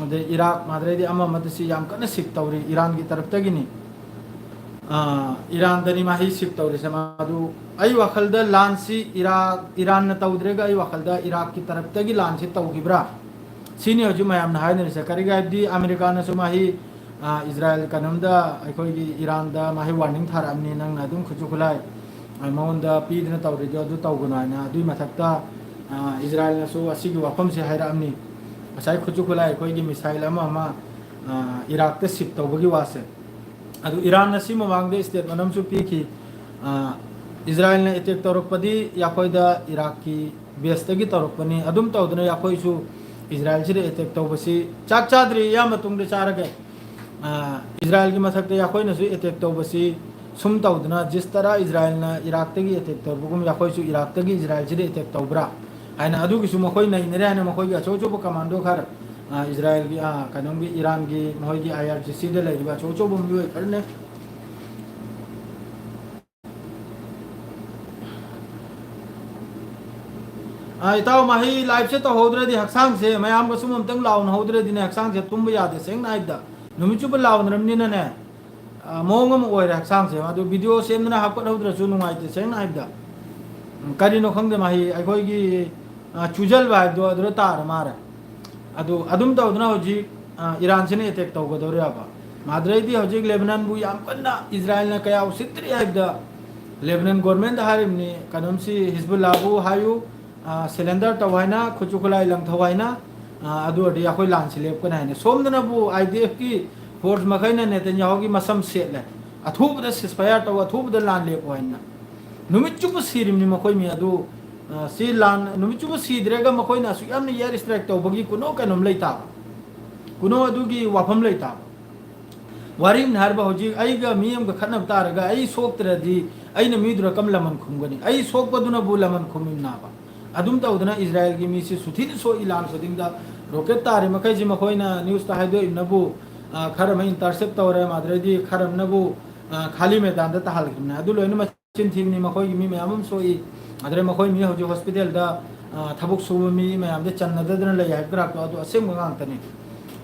ꯑꯗꯩ ꯏꯔꯥꯛ, ꯃꯥꯗ꯭ꯔꯩꯗꯤ ꯑꯃ ꯑꯃꯗ ꯁꯤ ꯌꯥꯝ ꯀꯟꯅ ꯁꯤꯞ ꯇꯧꯔꯤ, ꯏꯔꯥꯟꯒꯤ ꯇꯔꯞꯇꯒꯤꯅꯤ꯫ ꯑ, ꯏꯔꯥꯟꯗꯅꯤ ꯃꯍꯩ ꯁꯤꯞ ꯇꯧꯔꯤꯁꯦ꯫ ꯃꯥꯗꯨ ꯑꯩ ꯋꯥꯈꯜꯗ ꯂꯥꯟꯁꯤ ꯏꯔꯥꯛ, ꯏꯔꯥꯟꯅ ꯇꯧꯗ꯭ꯔꯦꯒ ꯑꯩ ꯋꯥꯈꯜꯗ ꯏꯔꯥꯛꯀꯤ ꯇꯔꯞꯇꯒꯤ ꯂꯥꯟꯁꯤ ꯇꯧꯈꯤꯕ꯭ꯔꯥ? ꯁꯤꯅꯤ ꯍꯧꯖꯤꯛ ꯃꯌꯥꯝꯅ ꯍꯥꯏꯅꯔꯤꯁꯦ꯫ ꯀꯔꯤꯒꯤ ꯍꯥꯏꯕꯗꯤ ꯑꯃꯦꯔꯤꯀꯥꯅꯁꯨ ꯃꯍꯩ, ꯑ, ꯏꯖꯔꯥꯏꯜ ꯀꯩꯅꯣꯝꯗ, ꯑꯩꯈꯣꯏꯒꯤ ꯏꯔꯥꯟꯗ ꯃꯍꯩ ꯋꯥꯔꯅꯤꯡ ꯊꯥꯔꯛꯑꯕꯅꯤ, ꯅꯪꯅ ꯑꯗꯨꯝ ꯈꯨꯠꯁꯨ ꯈꯨꯠꯂꯥꯏ, ꯑ, ꯃꯉꯣꯟꯗ ꯄꯤꯗꯅ ꯇꯧꯔꯤꯗꯣ ꯑꯗꯨ ꯇꯧꯒꯅꯨ ꯍꯥꯏꯅ꯫ ꯑꯗꯨꯒꯤ ꯃꯊꯛꯇ, ꯑ, ꯏꯖꯔꯥꯏꯜꯅꯁꯨ ꯑꯁꯤꯒꯤ ꯋꯥꯐꯝꯁꯦ ꯍꯥꯏꯔꯛꯑꯕꯅꯤ꯫ ꯉꯁꯥꯏ ꯈꯨꯠꯁꯨ ꯈꯨꯠꯂꯥꯏ ꯑꯩꯈꯣꯏꯒꯤ ꯃꯤꯁꯥꯏꯜ ꯑꯃ ꯑꯃ, ꯑ, ꯏꯔꯥꯛꯇ ꯁꯤꯞ ꯇꯧꯕꯒꯤ ꯋꯥꯁꯦ꯫ ꯑꯗꯨ ꯏꯔꯥꯟꯅ ꯁꯤ ꯃꯃꯥꯡꯗ ꯁ꯭ꯇꯦꯠꯃꯦꯟ ꯑꯃꯁꯨ ꯄꯤꯈꯤ꯫ ꯑ, ꯏꯖꯔꯥꯏꯜꯅ ꯑꯦꯇꯦꯛ ꯇꯧꯔꯛꯄꯗꯤ ꯑꯩꯈꯣꯏꯗ ꯏꯔꯥꯛꯀꯤ ꯕꯦꯁꯇꯒꯤ ꯇꯧꯔꯛꯄꯅꯤ꯫ ꯑꯗꯨꯝ ꯇꯧꯗꯅ ꯑꯩꯈꯣꯏꯁꯨ ꯏꯖꯔꯥꯏꯜꯁꯤꯗ ꯑꯦꯇꯦꯛ ꯇꯧꯕꯁꯤ ꯆꯥꯛ ꯆꯥꯗ꯭ꯔꯤ, ꯏꯌꯥꯝꯕ ꯇꯨꯡꯗ ꯆꯥꯔꯒꯦ꯫ ꯑ, ꯏꯖꯔꯥꯏꯜꯒꯤ ꯃꯊꯛꯇ ꯑꯩꯈꯣꯏꯅꯁꯨ ꯑꯦꯇꯦꯛ ꯇꯧꯕꯁꯤ ꯁꯨꯝ ꯇꯧꯗꯅ ꯖꯤꯁ ꯇꯔꯥ ꯏꯖꯔꯥꯏꯜꯅ ꯏꯔꯥꯛꯇꯒꯤ ꯑꯦꯇꯦꯛ ꯇꯧꯕꯒꯨꯝ ꯑꯩꯈꯣꯏꯁꯨ ꯏꯔꯥꯛꯇꯒꯤ ꯏꯖꯔꯥꯏꯜꯁꯤꯗ ꯑꯦꯇꯦꯛ ꯇꯧꯕ꯭ꯔꯥ ꯍꯥꯏꯅ ꯑꯗꯨꯒꯤꯁꯨ ꯃꯈꯣꯏ ꯅꯩꯅꯔꯦ ꯍꯥꯏꯅ ꯃꯈꯣꯏꯒꯤ ꯑꯆꯧ ꯑꯆꯧꯕ ꯀꯃꯥꯟꯗꯣ ꯈꯔ ꯑ, ꯏꯖꯔꯥꯏꯜꯒꯤ, ꯑ, ꯀꯩꯅꯣꯝꯒꯤ, ꯏꯔꯥꯟꯒꯤ ꯃꯈꯣꯏꯒꯤ ꯑꯥꯏ ꯑꯥꯔ ꯖꯤ ꯁꯤꯗ ꯂꯩꯔꯤꯕ ꯑꯆꯧ ꯑꯆꯧꯕ ꯃꯤꯑꯣꯏ ꯈꯔꯅꯦ꯫ ꯑ, ꯏꯇꯥꯎ, ꯃꯍꯩ ꯂꯥꯏꯐꯁꯦ ꯇꯧꯍꯧꯗ꯭ꯔꯗꯤ ꯍꯛꯆꯥꯡꯁꯦ, ꯃꯌꯥꯝꯒ ꯁꯨꯝ ꯑꯝꯇꯪ ꯂꯥꯎꯅꯍꯧꯗ꯭ꯔꯗꯤꯅꯦ, ꯍꯛꯆꯥꯡꯁꯦ ꯇꯨꯝꯕ ꯌꯥꯗꯦ꯫ ꯁꯦꯡꯅ ꯍꯥꯏꯕꯗ, ꯅꯨꯃꯤꯠ ꯆꯨꯞꯄ ꯂꯥꯎꯅꯔꯕꯅꯤꯅꯅꯦ, ꯑ, ꯃꯑꯣꯡ ꯑꯃ ꯑꯣꯏꯔꯦ ꯍꯛꯆꯥꯡꯁꯦ꯫ ꯑꯗꯨ ꯚꯤꯗꯤꯑꯣ ꯁꯦꯝꯗꯅ ꯍꯥꯞꯀꯠꯍꯧꯗ꯭ꯔꯁꯨ ꯅꯨꯡꯉꯥꯏꯇꯦ, ꯁꯦꯡꯅ ꯍꯥꯏꯕꯗ꯫ ꯎꯝ, ꯀꯔꯤꯅꯣ ꯈꯪꯗꯦ, ꯃꯍꯩ ꯑꯩꯈꯣꯏꯒꯤ, ꯑ, ꯆꯨꯖꯜꯕ ꯍꯥꯏꯕꯗꯣ ꯑꯗꯨꯗ ꯇꯥꯔ ꯃꯥꯔꯦ꯫ ꯑꯗꯨ ꯑꯗꯨꯝ ꯇꯧꯗꯅ ꯍꯧꯖꯤꯛ, ꯑ, ꯏꯔꯥꯟꯁꯤꯅ ꯑꯦꯇꯦꯛ ꯇꯧꯒꯗꯧꯔꯤꯕ꯫ ꯃꯥꯗ꯭ꯔꯩꯗꯤ ꯍꯧꯖꯤꯛ ꯂꯦꯕꯅꯟꯕꯨ ꯌꯥꯝ ꯀꯟꯅ ꯏꯖꯔꯥꯏꯜꯅ ꯀꯌꯥ ꯎꯁꯤꯠꯇ꯭ꯔꯤ ꯍꯥꯏꯕꯗ, ꯂꯦꯕꯅꯟ ꯒꯣꯔꯃꯦꯟꯗ ꯍꯥꯏꯔꯤꯕꯅꯤ, ꯀꯩꯅꯣꯝꯁꯤ, ꯍꯤꯖꯕꯨꯜꯂꯥꯕꯨ ꯍꯥꯏꯌꯨ, ꯑ, ꯁꯦꯂꯦꯟꯗꯔ ꯇꯧ ꯍꯥꯏꯅ, ꯈꯨꯠꯁꯨ ꯈꯨꯠꯂꯥꯏ ꯂꯪꯊꯧ ꯍꯥꯏꯅ, ꯑ, ꯑꯗꯨ ꯑꯣꯏꯔꯗꯤ ꯑꯩꯈꯣꯏ ꯂꯥꯟꯁꯤ ꯂꯦꯞꯀꯅꯤ ꯍꯥꯏꯅ꯫ ꯁꯣꯝꯗꯅꯕꯨ ꯑꯥꯏ ꯗꯤ ꯑꯦꯐꯀꯤ ꯐꯣꯔꯁ ꯃꯈꯩꯅ ꯅꯦꯇꯟꯌꯥꯍꯨꯒꯤ ꯃꯁꯝ ꯁꯦꯠꯂꯦ, "ꯑꯊꯨꯕꯗ ꯁꯤꯁꯐꯥꯌꯥꯔ ꯇꯧ, ꯑꯊꯨꯕꯗ ꯂꯥꯟ ꯂꯦꯞꯄꯨ" ꯍꯥꯏꯅ꯫ ꯅꯨꯃꯤꯠ ꯆꯨꯞꯄ ꯁꯤꯔꯤꯕꯅꯤ ꯃꯈꯣꯏ ꯃꯤ ꯑꯗꯨ꯫ ꯑ, ꯁꯤ ꯂꯥꯟ, ꯅꯨꯃꯤꯠ ꯆꯨꯞꯄ ꯁꯤꯗ꯭ꯔꯒ ꯃꯈꯣꯏꯅ ꯑꯁꯨꯛ ꯌꯥꯝꯅ ꯏꯌꯔ ꯁ꯭ꯇ꯭ꯔꯥꯏꯛ ꯇꯧꯕꯒꯤ ꯀꯨꯅꯣ ꯀꯩꯅꯣꯝ ꯂꯩꯇꯥꯕ, ꯀꯨꯅꯣ ꯑꯗꯨꯒꯤ ꯋꯥꯐꯝ ꯂꯩꯇꯥꯕ꯫ ꯋꯥꯔꯤꯅꯤ ꯍꯥꯏꯔꯤꯕ, ꯍꯧꯖꯤꯛ ꯑꯩꯒ ꯃꯤ ꯑꯃꯒ ꯈꯠꯅꯕ ꯇꯥꯔꯒ, ꯑꯩ ꯁꯣꯛꯇ꯭ꯔꯗꯤ ꯑꯩꯅ ꯃꯤꯗꯨꯅ ꯀꯝ ꯂꯃꯟ ꯈꯨꯝꯒꯅꯤ? ꯑꯩ ꯁꯣꯛꯄꯗꯨꯅꯕꯨ ꯂꯃꯟ ꯈꯨꯝꯃꯤꯕꯅꯥꯕ꯫ ꯑꯗꯨꯝ ꯇꯧꯗꯅ ꯏꯖꯔꯥꯏꯜꯒꯤ ꯃꯤꯁꯤ ꯁꯨꯊꯤꯅ ꯁꯣꯛꯏ꯫ ꯂꯥꯟ ꯈꯨꯗꯤꯡꯗ ꯔꯣꯀꯦꯠ ꯇꯥꯔꯤ ꯃꯈꯩꯁꯤ ꯃꯈꯣꯏꯅ ꯅ꯭ꯌꯨꯁꯇ ꯍꯥꯏꯗꯣꯛꯏꯕꯅꯕꯨ, ꯑ, ꯈꯔ ꯑꯃ ꯏꯟꯇꯔꯁꯦꯞ ꯇꯧꯔꯦ, ꯃꯥꯗ꯭ꯔꯩꯗꯤ ꯈꯔ ꯑꯃꯅꯕꯨ, ꯑ, ꯈꯥꯂꯤ ꯃꯦꯗꯥꯟꯗ ꯇꯥꯍꯜꯈꯤꯕꯅꯦ꯫ ꯑꯗꯨ ꯂꯣꯏꯅꯃꯛ ꯆꯤꯟ ꯊꯤꯕꯅꯤ꯫ ꯃꯈꯣꯏꯒꯤ ꯃꯤ ꯃꯌꯥꯝ ꯑꯃ ꯁꯣꯛꯏ꯫ ꯑꯗꯨꯗꯩ ꯃꯈꯣꯏ ꯃꯤ ꯍꯧꯖꯤꯛ ꯍꯣꯁꯄꯤꯇꯥꯜꯗ, ꯑ, ꯊꯕꯛ ꯁꯨꯕ ꯃꯤ ꯃꯌꯥꯝꯗ ꯆꯟꯅꯗꯗꯅ ꯂꯩ ꯍꯥꯏꯕ ꯈꯔꯥꯛꯇꯣ ꯑꯗꯨ ꯑꯁꯦꯡꯕ ꯉꯥꯛꯇꯅꯤ꯫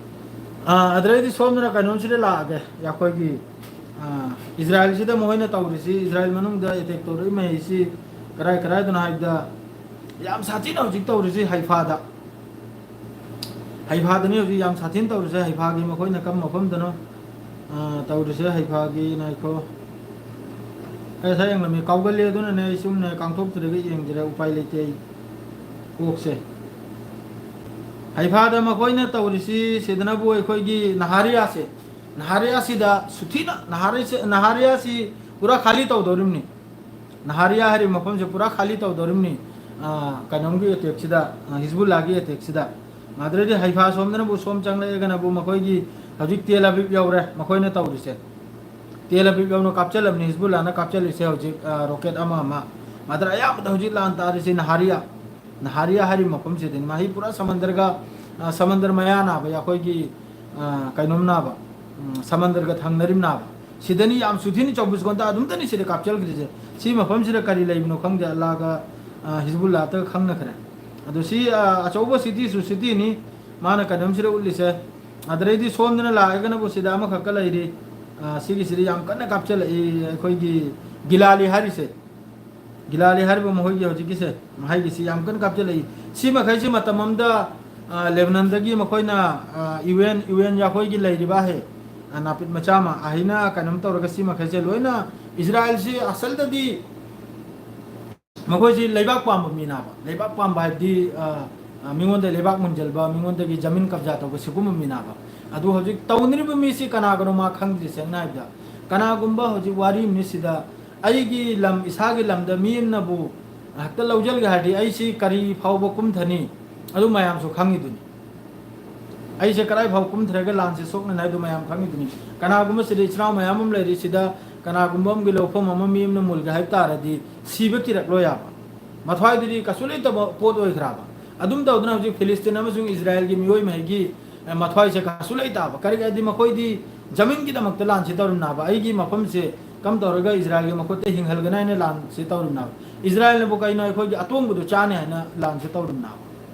ꯑ, ꯑꯗꯨꯗꯩꯗꯤ ꯁꯣꯝꯗꯅ ꯀꯩꯅꯣꯝꯁꯤꯗ ꯂꯥꯛꯑꯒꯦ, ꯑꯩꯈꯣꯏꯒꯤ, ꯑ, ꯏꯖꯔꯥꯏꯜꯁꯤꯗ ꯃꯈꯣꯏꯅ ꯇꯧꯔꯤꯁꯤ, ꯏꯖꯔꯥꯏꯜ ꯃꯅꯨꯡꯗ ꯑꯦꯇꯦꯛ ꯇꯧꯔꯛꯏ ꯃꯍꯩꯁꯤ ꯀꯔꯥꯏ ꯀꯔꯥꯏꯗꯅꯣ ꯍꯥꯏꯕꯗ, ꯌꯥꯝ ꯁꯥꯊꯤꯅ ꯍꯧꯖꯤꯛ ꯇꯧꯔꯤꯁꯤ ꯍꯩꯐꯥꯗ꯫ ꯍꯩꯐꯥꯗꯅꯤ ꯍꯧꯖꯤꯛ ꯌꯥꯝ ꯁꯥꯊꯤꯅ ꯇꯧꯔꯤꯁꯦ꯫ ꯍꯩꯐꯥꯒꯤ ꯃꯈꯣꯏꯅ ꯀꯔꯝꯕ ꯃꯐꯝꯗꯅꯣ, ꯑ, ꯇꯧꯔꯤꯁꯦ? ꯍꯩꯐꯥꯒꯤ, ꯉꯥꯏꯈꯣ, ꯑꯩ ꯉꯁꯥꯏ ꯌꯦꯡꯂꯝꯃꯤ, ꯀꯥꯎꯒꯜꯂꯦ꯫ ꯑꯗꯨꯅꯅꯦ ꯑꯩ ꯁꯨꯝꯅꯦ ꯀꯥꯡꯊꯣꯛꯇ꯭ꯔꯒ ꯌꯦꯡꯗ꯭ꯔꯦ, ꯎꯄꯥꯏ ꯂꯩꯇꯦ ꯑꯩ꯫ ꯀꯣꯛꯁꯦ꯫ ꯍꯩꯐꯥꯗ ꯃꯈꯣꯏꯅ ꯇꯧꯔꯤꯁꯤ, ꯁꯤꯗꯅꯕꯨ ꯑꯩꯈꯣꯏꯒꯤ ꯅꯍꯥꯔꯤꯌꯥꯁꯦ, ꯅꯍꯥꯔꯤꯌꯥꯁꯤꯗ ꯁꯨꯊꯤꯅ, ꯅꯍꯥꯔꯤꯁꯦ, ꯅꯍꯥꯔꯤꯌꯥꯁꯤ ꯄꯨꯔꯥ ꯈꯥꯂꯤ ꯇꯧꯗꯧꯔꯤꯕꯅꯤ꯫ ꯅꯍꯥꯔꯤꯌꯥ ꯍꯥꯏꯔꯤꯕ ꯃꯐꯝꯁꯦ ꯄꯨꯔꯥ ꯈꯥꯂꯤ ꯇꯧꯗꯧꯔꯤꯕꯅꯤ꯫ ꯑ, ꯀꯩꯅꯣꯝꯒꯤ ꯑꯦꯇꯦꯛꯁꯤꯗ, ꯑ, ꯍꯤꯖꯕꯨꯜꯂꯥꯒꯤ ꯑꯦꯇꯦꯛꯁꯤꯗ꯫ ꯃꯥꯗ꯭ꯔꯗꯤ ꯍꯩꯐꯥ ꯁꯣꯝꯗꯅꯕꯨ, ꯁꯣꯝ ꯆꯪꯂꯛꯑꯒꯅꯕꯨ ꯃꯈꯣꯏꯒꯤ ꯍꯧꯖꯤꯛ ꯇꯦꯜ ꯑꯕꯤꯕ ꯌꯧꯔꯦ ꯃꯈꯣꯏꯅ ꯇꯧꯔꯤꯁꯦ꯫ ꯇꯦꯜ ꯑꯕꯤꯕ ꯌꯧꯅ ꯀꯥꯞꯆꯜꯂꯕꯅꯤ ꯍꯤꯖꯕꯨꯜꯂꯥꯅ ꯀꯥꯞꯆꯜꯂꯤꯁꯦ ꯍꯧꯖꯤꯛ, ꯑ, ꯔꯣꯀꯦꯠ ꯑꯃ ꯑꯃ꯫ ꯃꯥꯗ꯭ꯔ ꯑꯌꯥꯝꯕꯗ ꯍꯧꯖꯤꯛ ꯂꯥꯟ ꯇꯥꯔꯤꯁꯤ ꯅꯍꯥꯔꯤꯌꯥ, ꯅꯍꯥꯔꯤꯌꯥ ꯍꯥꯏꯔꯤꯕ ꯃꯐꯝꯁꯤꯗꯅꯤ꯫ ꯃꯍꯩ ꯄꯨꯔꯥ ꯁꯃꯟꯗꯔꯒ, ꯑ, ꯁꯃꯟꯗꯔ ꯃꯌꯥ ꯅꯥꯕ, ꯑꯩꯈꯣꯏꯒꯤ, ꯑ, ꯀꯩꯅꯣꯝ ꯅꯥꯕ, ꯎꯝ, ꯁꯃꯟꯗꯔꯒ ꯊꯪꯅꯔꯤꯝ ꯅꯥꯕ꯫ ꯁꯤꯗꯅꯤ ꯌꯥꯝ ꯁꯨꯊꯤꯅ ꯆꯥꯎꯕꯁꯀꯣꯟꯗ ꯑꯗꯨꯝꯇꯅꯤ ꯁꯤꯗ ꯀꯥꯞꯆꯜꯈ꯭ꯔꯤꯁꯦ꯫ ꯁꯤ ꯃꯐꯝꯁꯤꯗ ꯀꯔꯤ ꯂꯩꯕꯅꯣ ꯈꯪꯗꯦ, ꯑꯜꯂꯥꯒ, ꯑ, ꯍꯤꯖꯕꯨꯜꯂꯥꯇꯒ ꯈꯪꯅꯈ꯭ꯔꯦ꯫ ꯑꯗꯣ ꯁꯤ, ꯑ, ꯑꯆꯧꯕ ꯁꯤꯇꯤꯁꯨ ꯁꯤꯇꯤꯅꯤ, ꯃꯥꯅ ꯀꯩꯅꯣꯝꯁꯤꯗ ꯎꯠꯂꯤꯁꯦ꯫ ꯑꯗꯩꯗꯤ ꯁꯣꯝꯗꯅ ꯂꯥꯛꯑꯒꯅꯕꯨ ꯁꯤꯗ ꯑꯃꯈꯛꯀ ꯂꯩꯔꯤ꯫ ꯑ, ꯁꯤꯒꯤꯁꯤꯗꯤ ꯌꯥꯝ ꯀꯟꯅ ꯀꯥꯞꯆꯜꯂꯛꯏ ꯑꯩꯈꯣꯏꯒꯤ ꯒꯤꯂꯥꯂꯤ ꯍꯥꯏꯔꯤꯁꯦ꯫ ꯒꯤꯂꯥꯂꯤ ꯍꯥꯏꯔꯤꯕ ꯃꯈꯣꯏꯒꯤ ꯍꯧꯖꯤꯛꯀꯤꯁꯦ, ꯃꯍꯩꯒꯤꯁꯤ ꯌꯥꯝ ꯀꯟꯅ ꯀꯥꯞꯆꯜꯂꯛꯏ꯫ ꯁꯤ ꯃꯈꯩꯁꯤ ꯃꯇꯝ ꯑꯃꯗ, ꯑ, ꯂꯦꯕꯅꯟꯗꯒꯤ ꯃꯈꯣꯏꯅ, ꯑ, ꯌꯨ ꯑꯦꯟ, ꯌꯨ ꯑꯦꯟ ꯑꯩꯈꯣꯏꯒꯤ ꯂꯩꯔꯤꯕ ꯑꯍꯦ, ꯑ, ꯅꯥꯄꯤꯠ ꯃꯆꯥ ꯑꯃ ꯑꯍꯩꯅ ꯀꯩꯅꯣꯝ ꯇꯧꯔꯒ ꯁꯤ ꯃꯈꯩꯁꯦ ꯂꯣꯏꯅ ꯏꯖꯔꯥꯏꯜꯁꯤ ꯑꯁꯜꯗꯗꯤ ꯃꯈꯣꯏꯁꯤ ꯂꯩꯕꯥꯛ ꯄꯥꯝꯕ ꯃꯤꯅꯥꯕ꯫ ꯂꯩꯕꯥꯛ ꯄꯥꯝꯕ ꯍꯥꯏꯕꯗꯤ, ꯑ, ꯑ, ꯃꯤꯉꯣꯟꯗ ꯂꯩꯕꯥꯛ ꯃꯨꯟꯖꯟꯕ, ꯃꯤꯉꯣꯟꯗꯒꯤ ꯖꯃꯤꯟ ꯀꯕꯖꯥ ꯇꯧꯕ ꯁꯤꯒꯨꯝꯕ ꯃꯤꯅꯥꯕ꯫ ꯑꯗꯨ ꯍꯧꯖꯤꯛ ꯇꯧꯅꯔꯤꯕ ꯃꯤꯁꯤ ꯀꯅꯥꯒꯅꯣ ꯃꯥ ꯈꯪꯗ꯭ꯔꯤ꯫ ꯁꯦꯡꯅ ꯍꯥꯏꯕꯗ ꯀꯅꯥꯒꯨꯝꯕ ꯍꯧꯖꯤꯛ ꯋꯥꯔꯤ ꯑꯃꯅꯤ ꯁꯤꯗ ꯑꯩꯒꯤ ꯂꯝ, ꯏꯁꯥꯒꯤ ꯂꯝꯗ ꯃꯤ ꯑꯃꯅꯕꯨ ꯍꯦꯛꯇ ꯂꯧꯁꯤꯟꯒꯦ ꯍꯥꯏꯔꯗꯤ ꯑꯩꯁꯤ ꯀꯔꯤ ꯐꯥꯎꯕ ꯀꯨꯝꯊꯅꯤ? ꯑꯗꯨ ꯃꯌꯥꯝꯁꯨ ꯈꯪꯉꯤꯗꯨꯅꯤ꯫ ꯑꯩꯁꯦ ꯀꯗꯥꯏ ꯐꯥꯎ ꯀꯨꯝꯊꯔꯒ ꯂꯥꯟꯁꯦ ꯁꯣꯛꯅꯅꯤ ꯍꯥꯏꯗꯨ ꯃꯌꯥꯝ ꯈꯪꯉꯤꯗꯨꯅꯤ꯫ ꯀꯅꯥꯒꯨꯝꯕ ꯁꯤꯗ ꯏꯆꯤꯟ ꯏꯅꯥꯎ ꯃꯌꯥꯝ ꯑꯃ ꯂꯩꯔꯤ, ꯁꯤꯗ ꯀꯅꯥꯒꯨꯝꯕ ꯑꯃꯒꯤ ꯂꯧꯐꯝ ꯑꯃ ꯃꯤ ꯑꯃꯅ ꯃꯨꯜꯒꯦ ꯍꯥꯏꯕ ꯇꯥꯔꯗꯤ ꯁꯤꯕ ꯀꯤꯔꯛꯂꯣꯏ ꯌꯥꯕ꯫ ꯃꯊ꯭ꯋꯥꯏꯗꯨꯗꯤ ꯀꯩꯁꯨ ꯂꯩꯇꯕ ꯄꯣꯠ ꯑꯣꯏꯈ꯭ꯔꯕ꯫ ꯑꯗꯨꯝ ꯇꯧꯗꯅ ꯍꯧꯖꯤꯛ ꯐꯤꯂꯤꯁꯇꯤꯟ ꯑꯃꯁꯨꯡ ꯏꯖꯔꯥꯌꯦꯜꯒꯤ ꯃꯤꯑꯣꯏ ꯃꯍꯩꯒꯤ, ꯑꯦ, ꯃꯊ꯭ꯋꯥꯏꯁꯦ ꯀꯩꯁꯨ ꯂꯩꯇꯕ꯫ ꯀꯔꯤꯒꯤ ꯍꯥꯏꯗꯤ ꯃꯈꯣꯏꯗꯤ ꯖꯃꯤꯟꯒꯤꯗꯃꯛꯇ ꯂꯥꯟꯁꯦ ꯇꯧꯔꯤꯕꯅꯦꯕ꯫ ꯑꯩꯒꯤ ꯃꯐꯝꯁꯦ ꯀꯝ ꯇꯧꯔꯒ ꯏꯖꯔꯥꯌꯦꯜꯒꯤ ꯃꯈꯨꯠꯇ ꯍꯤꯡꯍꯜꯒꯅꯤ ꯍꯥꯏꯅ ꯂꯥꯟꯁꯦ ꯇꯧꯔꯤꯕꯅꯦꯕ꯫ ꯏꯖꯔꯥꯌꯦꯜꯅꯕꯨ ꯀꯩꯅꯣ ꯑꯩꯈꯣꯏꯒꯤ ꯑꯇꯣꯡꯕꯗꯨ ꯆꯥꯅꯤ ꯍꯥꯏꯅ ꯂꯥꯟꯁꯦ ꯇꯧꯔꯤꯕꯅꯦꯕ꯫